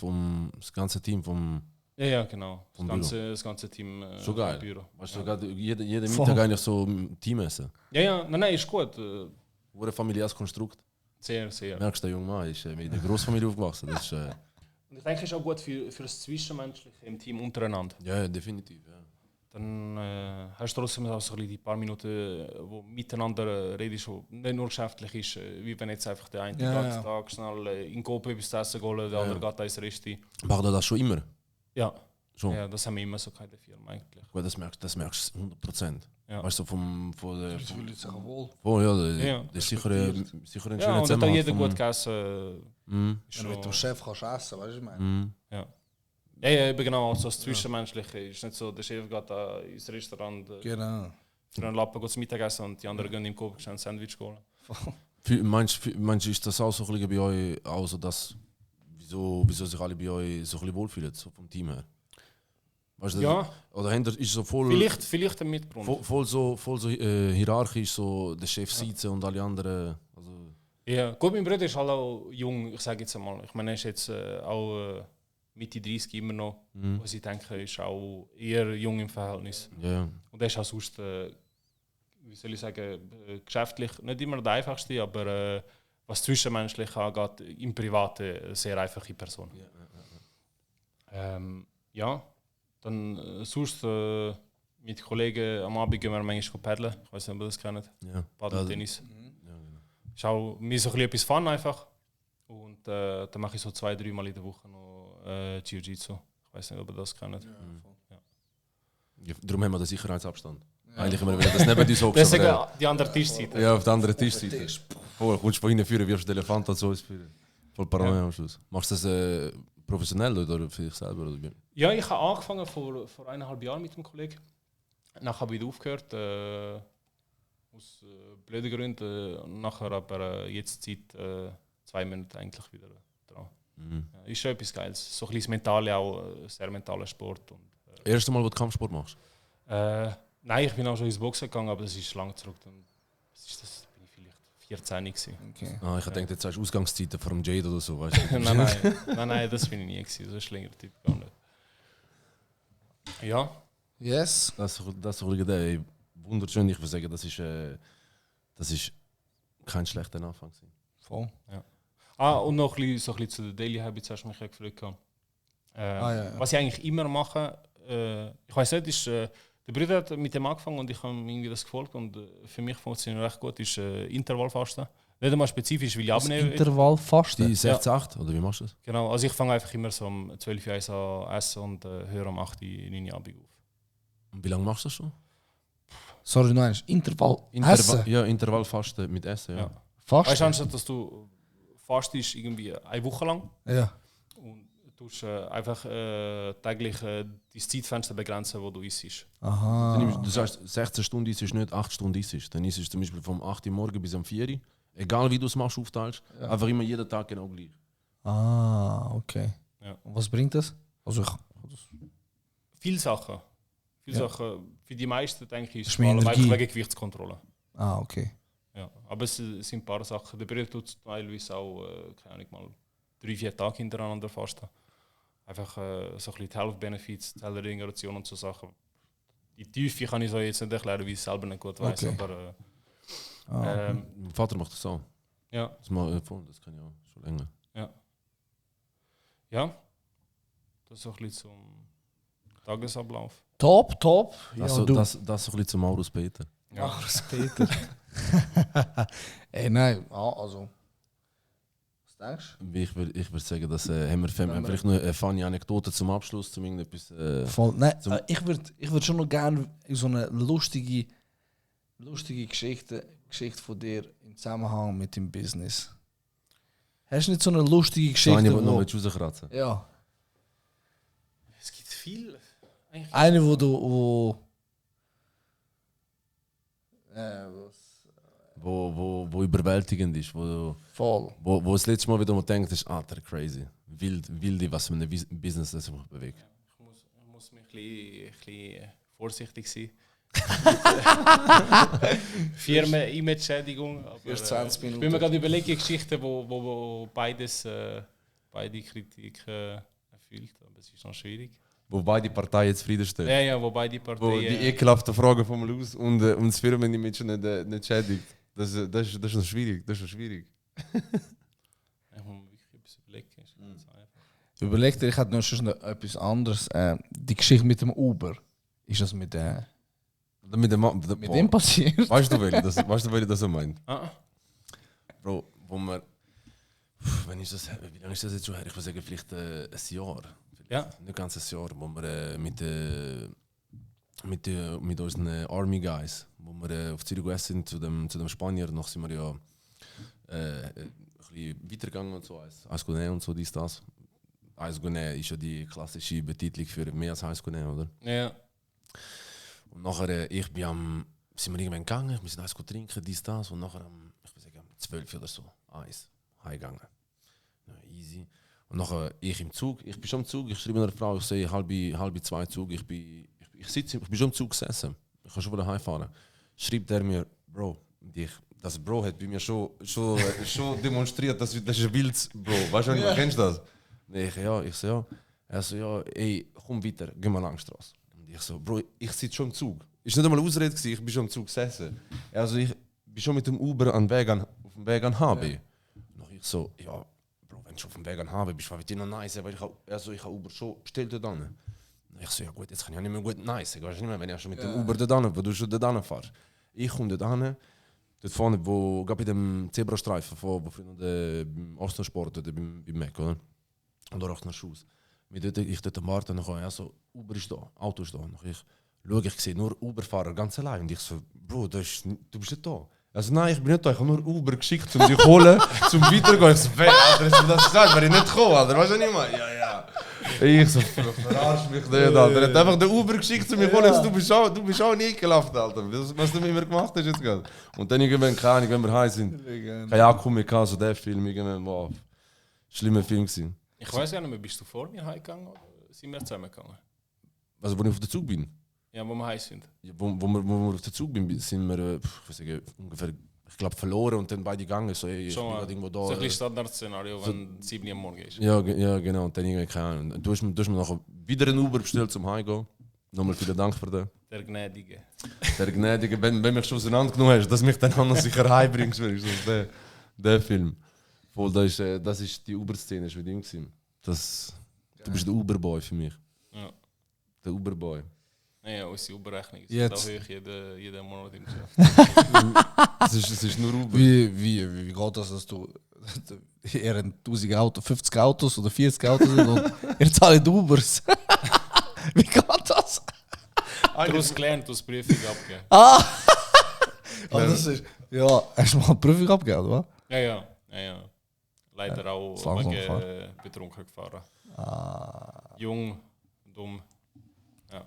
das ganze Team vom... Ja, genau. Vom Das ganze Team Schon geil. im Büro. Weißt du, sogar jeden Mittag eigentlich so Teamessen. Ja, nein, ist gut. Ein familiäres Konstrukt. Sehr, sehr. Merkst du, der junge Mann ist mit der Großfamilie aufgewachsen. Das ist, Und ich denke, es ist auch gut für das Zwischenmenschliche im Team untereinander. ja, definitiv. Ja. Dann hast du trotzdem auch so ein bisschen die paar Minuten, wo miteinander redest, wo nicht nur geschäftlich ist, wie wenn jetzt einfach der eine den ganzen Tag schnell in den Coop etwas zu essen holen, der andere geht ins Resti. Macht er das schon immer? Ja. Schon? Ja, das haben wir immer so in der Firma eigentlich. Gut, das merkst du 100%. Ja. Weißt du, von der... Das fühlt sich wohl. Oh ja, Ja. das ist sicher ein Ja, schöner und hat Zusammenhang jeder vom- gut gegessen. Mhm. Ist Wenn du mit dem schon, Chef kannst essen, weißt du, ich meine. Mhm. ja. Ja, eben genau, also das Zwischenmenschliche ist nicht so, der Chef geht da ins Restaurant Genau. für einen Lappen zum Mittagessen und die anderen gehen im Coop ein Sandwich holen. Meinst du, ist das auch so ein bisschen bei euch, also das, wieso sich alle bei euch so ein bisschen wohlfühlen, so vom Team her? Weißt du, Ja, oder ist so voll, vielleicht ein Mitgrund. voll so hierarchisch, so der Chef sitzen und alle anderen. Also, Ja, gut, mein Bruder ist halt auch jung, ich sage jetzt einmal. Ich meine, er ist jetzt auch Mitte 30 immer noch. Was ich denke, ist auch eher jung im Verhältnis. ja. Und er ist auch sonst, wie soll ich sagen, geschäftlich nicht immer der einfachste, aber was zwischenmenschlich angeht, im Privaten eine sehr einfache Person. Ja, dann sonst mit Kollegen am Abend gehen wir manchmal paddeln. Ich weiß nicht, ob ihr das kennt. Ja. Paddeltennis. Ja, genau. Ist auch mir so ein bisschen etwas Fun einfach. Und dann mache ich so 2-3 Mal in der Woche noch Jiu-Jitsu. Ich weiß nicht, ob ihr das kennt. Ja, darum haben wir den Sicherheitsabstand. Eigentlich immer, wenn das neben uns hockst. Deswegen aber, die andere Tischseite. ja, auf der anderen Tischseite. Oh, du kommst von hinten führen, wirfst den Elefant so ins Führen. Voll Paranoia am Schluss. Machst du das professionell oder für dich selber? Oder wie? Ja, ich habe angefangen vor 1,5 Jahren mit einem Kollegen. Nachher habe ich wieder aufgehört. Aus blöden Gründen. Und nachher aber jetzt seit 2 Monaten eigentlich wieder dran. Ja, ist schon etwas Geiles. So ein bisschen das Mentale auch, sehr mentaler Sport. Und, Erste Mal, wo du Kampfsport machst? nein, ich bin auch schon ins Boxen gegangen, aber das ist lange zurück. Dann, was ist das? Bin ich vielleicht 14 gewesen. Okay. Ah, ich denke, jetzt hast du Ausgangszeiten von dem Jade oder so. Weißt du? nein, das bin ich nie gewesen. So ein länger Typ gar nicht. Ja. Yes. Das ist so der. Wunderschön, ich würde sagen, das ist kein schlechter Anfang. Voll. Und noch ein bisschen, so ein bisschen zu den Daily Habits hast du mich ja gefragt. Ja. Was ich eigentlich immer mache, ich weiß nicht, ist, der Bruder hat mit dem angefangen und ich habe ihm irgendwie das gefolgt und für mich funktioniert recht gut, ist Intervallfasten. Nicht einmal spezifisch, weil ich Das abnehmen will. Intervallfasten. Die 6-8, oder wie machst du das? Genau, also ich fange einfach immer so um 12 Uhr an essen und höre um 8 Uhr, 9 Uhr Abend auf. Und wie lange machst du das schon? Sorry, du meinst Intervall. Essen? Ja, Intervallfasten mit Essen, ja. Ja. Fasten? Weißt du, anstatt dass du fastest irgendwie eine Woche lang Ja. und du tust einfach täglich dein Zeitfenster begrenzen, wo du isst. Aha. Du sagst, 16 Stunden ist nicht 8 Stunden ist. Dann ist es zum Beispiel vom 8 Uhr morgen bis um 4 Uhr. Egal wie du es machst, aufteilst. Einfach immer jeden Tag genau gleich. Ah, okay. Ja. Und was bringt das? Also Viele Sachen. Ja. Sachen. Für die meisten denke ich, Das ist ist es mehr vor allem einfach Energie. wegen Gewichtskontrolle. okay. Ja. Aber es sind ein paar Sachen. Der Bruder tut teilweise auch, keine Ahnung, mal 3-4 Tage hintereinander fasten. Einfach so ein bisschen die Health Benefits, die Regeneration und so Sachen. Die Tiefe kann ich so jetzt nicht erklären, weil ich es selber nicht gut weiß. Okay. Aber Mein Vater macht das auch. ja. Das kann ich auch schon länger. Ja. Das ist so ein bisschen zum Tagesablauf. Top, top. Das, Ja, so, du. das so ein bisschen zum Maurus Peter. Ja. Ach, Peter. Ey, nein, also. Was denkst Ich würd sagen, dass haben wir vielleicht noch eine funny Anekdote zum Abschluss, zum irgendetwas. du? Voll. Nein, Zum- ich würd schon noch gerne so eine lustige Geschichte von dir im Zusammenhang mit dem Business. Hast du nicht so eine lustige So Geschichte? eine, die noch wo, rauskratzen. ja. Es gibt viel. Eigentlich. Eine, wo Wo überwältigend ist, wo das letzte Mal wieder mal denkt, ist, der crazy. Wilde, was für ein Business das sich bewegt. Ich muss mich ein bisschen vorsichtig sein. Firmen-Image-Schädigung. aber, Erst 20 Ich Minuten. bin mir gerade überlegen, Geschichten, wo beide Kritik erfüllt. Aber es ist noch schwierig. Wo beide Parteien zufriedenstellen. Ja, wo beide Wo Parteien. die ekelhaften Fragen vom Luz und das Firmenimage nicht schädigt. Das ist noch schwierig. Das ist noch schwierig. Ich muss mir wirklich etwas überlegen. Ist ganz einfach. Überleg dir, ich hätte noch schon etwas anderes. Die Geschichte mit dem Uber. Ist das mit Mit dem passiert? Weißt du, welche das meint? Ah, Bro, wo wir. Wie lange ist das jetzt schon her? Ich würde sagen, vielleicht ein Jahr. ja. Nicht ganz ein Jahr, wo wir mit unseren Army Guys, wo wir auf Zürich West sind, zu dem Spanier, noch sind wir ja ein bisschen weitergegangen und so, Eis Gune und so, dies, das. Eis Gune ist ja die klassische Betitelung für mehr als Eis Gune, oder? Ja. Und nachher, sind wir irgendwann gegangen, wir sind Eis trinken, dies, das, und nachher ich würde sagen, 12 oder so, Eis, heimgegangen. Ja, easy. Und nachher, ich im Zug, ich bin schon im Zug, ich schreibe einer Frau, ich sehe halbe zwei Zug, ich bin schon im Zug gesessen, ich kann schon wieder heimfahren. Schreibt er mir, Bro, das Bro hat bei mir schon demonstriert, das ist ein wildes Bro, weißt du, ja. Kennst du das? Ich so, ja. Er so, ja, ey, komm weiter, geh mal Langstrasse. Und ich so, Bro, ich sitze schon im Zug. Ist nicht einmal eine Ausrede gewesen, ich bin schon im Zug gesessen. Also ich bin schon mit dem Uber auf dem Weg an HB. Ja. Und ich so, ja, Bro, wenn du schon auf dem Weg an HB bist, war ich noch nice, weil ich habe Uber schon bestellt dort an. Ich so, ja gut, jetzt kann ich ja nicht mehr gut nice, ich weiß nicht mehr, wenn ich schon mit dem Uber dort an, wo du schon dort anfährst. Ich komme dort an, dort vorne, wo, bei dem Zebrastreifen, wo früher beim Ostsport oder beim Mac, oder? Oder auch nach Schuss. Ich dort am Warten, dann komme ich so, Uber ist da, Auto ist da. Ich sehe nur Uberfahrer ganz allein. Und ich so, Bro, du bist nicht da. Also nein, ich bin nicht da, ich habe nur Uber geschickt, um dich zu holen, zum Weitergehen. Ich so, wer, Alter, hast du mir das gesagt? Wäre ich nicht gekommen, Alter, weißt du nicht mehr? Ja. Ich so, verarsch mich nicht, Alter. Er hat einfach den Uber geschickt, um mich zu holen. Du bist auch nie gelaufen, Alter. Was du mit mir gemacht hast jetzt gerade. Und dann irgendwann, keine Ahnung, wenn wir heim sind, kein Akku mehr gehabt, so der Film, irgendwann, wow. Schlimmer Film gewesen. Ich weiß gar nicht mehr, bist du vor mir heimgegangen oder sind wir zusammengegangen? Also, wo ich auf der Zug bin? Ja, wo wir heim sind. Ja, wo wir auf der Zug bin, sind wir ich sagen, ungefähr, ich glaube, verloren und dann beide gegangen. So, ich bin gerade irgendwo da. So ein Standardszenario, wenn 7 Uhr am Morgen ist. Ja, genau. Und dann irgendwie keine Ahnung. Du hast mir nachher wieder einen Uber bestellt zum Heimgehen. Nochmal vielen Dank für den. Der Gnädige. Der Gnädige, wenn du mich schon auseinandergenommen hast, dass mich dann auch noch sicher heimbringst, wäre der Film. Voll, das ist die Uber-Szene, ist mit ihm gewesen. Du bist der Uber-Boy für mich. Ja. Der Uber-Boy. Ja, unsere Uberrechnung ist Jetzt. da hoch jeden Monat im Geschäft. Es ist nur Uber. Wie geht das, dass du eher 1000 Autos, 50 Autos oder 40 Autos sind und ihr zahlt Ubers? Wie geht das? Daraus gelernt, aus Prüfung abgeben. Das ist, ja, hast du mal eine Prüfung abgegeben, oder? Ja. Leider auch langsam wegen betrunken gefahren. Jung, dumm. Ja.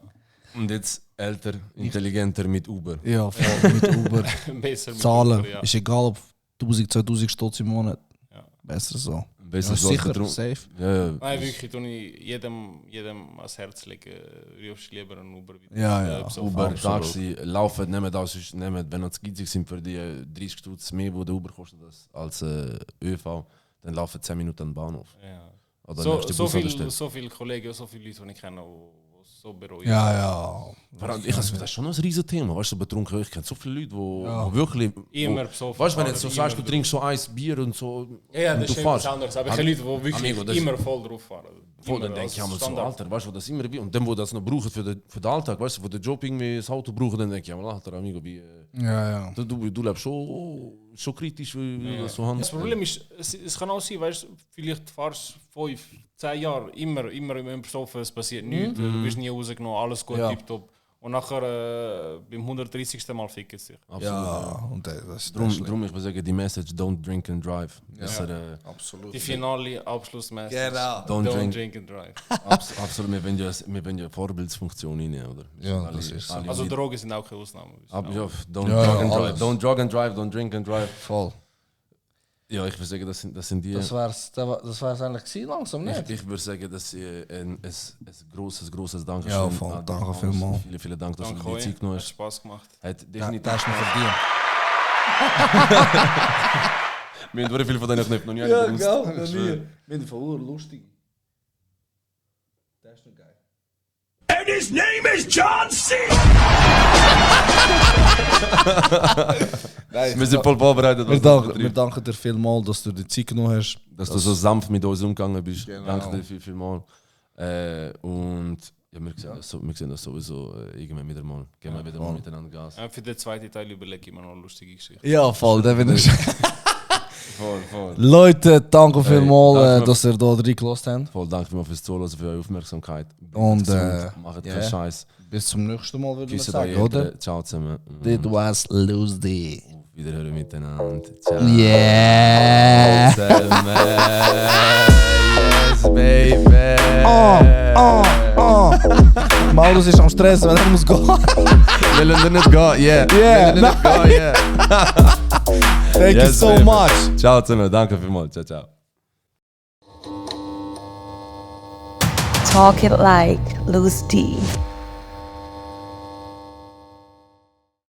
Und jetzt älter, intelligenter mit Uber. Ja, voll mit Uber. Besser mit Zahlen. Uber, ja. Ist egal, ob 1000, 2000 Stutz im Monat. Ja. Besser so. Besser Ja, so sicher, drum- safe. Ja. Nein, wirklich, tue ich jedem ans Herz legen, rufst lieber einen Uber. Ja. Uber, Absolut. Taxi, laufen, nehmen das, wenn es gitzig sind für die 30 Stutz mehr, wo der Uber kostet als ÖV, dann laufen 10 Minuten an den Bahnhof. Ja. Oder So viele Kollegen, so viele Leute, die ich kenne, die so bereuen. Ja. Das ist schon ein riesen Thema, weißt du, betrunken. Ich kenne so viele Leute, die wirklich. Immer besoffen. Weißt du, wenn du jetzt so immer sagst, du trinkst so Eis, Bier und so. Ja, und das du ist etwas fährst. anderes. Aber ich kenne Leute, die wirklich Amigo, das- immer voll drauf fahren. Voll, Immer dann denke als ich einmal so, Standard. Alter, weißt du, wo das immer wie. Und dann, wo das noch brauchen für den Alltag, weißt du, wo der Job irgendwie das Auto brauchen, dann denke ich einmal, Alter, Amigo, wie. Ja. Du lebst schon kritisch, wie das so handelt. Das Problem ist, es kann auch sein, weißt, vielleicht fahrst du 5, 10 Jahre immer im Besoffen, es passiert nichts, du bist nie rausgenommen, alles gut, Ja. tipptopp. Und nachher beim 130. Mal ficken sie sich. Absolut. Und das ist Drum, ich würde sagen, die Message, don't drink and drive. absolut. Die finale Abschlussmessage. Genau. Don't drink and drive. Absolut, wir wollen ja Vorbildsfunktion rein, oder? Ja, das ist so. Also Drogen sind auch keine Ausnahme. Don't drug and drive, don't drink and drive. Voll. Ja, ich würde sagen, das sind die. Das wär's eigentlich gewesen, langsam, nicht? Ich würde sagen, dass ein grosses Dankeschön. Ja, voll. Danke vielmals. Vielen Dank, dass Danke du dir die euch, Zeit genommen hat hast. Spaß gemacht. Hat Das definitiv. hast du mir verdient. Wir haben viele von diesen Knöpfen noch nie benutzt. Wir haben von lustig. Das ist noch geil. And his name is John C. Wir sind voll vorbereitet. Wir danken dir vielmals, dass du die Zeit genommen hast. Dass du so sanft mit uns umgegangen bist. Genau. Danke dir vielmals. Und ja, wir sehen das sowieso irgendwann wieder mal. Gehen wir wieder mal miteinander Gas. Für den zweiten Teil überlege ich mir noch eine lustige Geschichte. Ja, voll, der bin ich. Voll. Leute, danke vielmals, danke dass ihr da reingelassen habt. Voll, danke vielmals fürs Zuhören, für eure Aufmerksamkeit. Und, macht ja. keinen Scheiß. Bis zum nächsten Mal, würde ich Küsse sagen, bei oder? jedem. Ciao zusammen. That was Lucy. Wiederhören miteinander. Ciao. Yeah! Zusammen. Yes, baby. Maulus ist am Stress, weil er muss gehen. Wir lassen nicht gehen, yeah. Yeah, Wir lassen nicht gehen, yeah. Thank you Yes, so baby. much. Ciao zusammen, danke vielmals. Ciao, ciao. Talk it like Lucy D.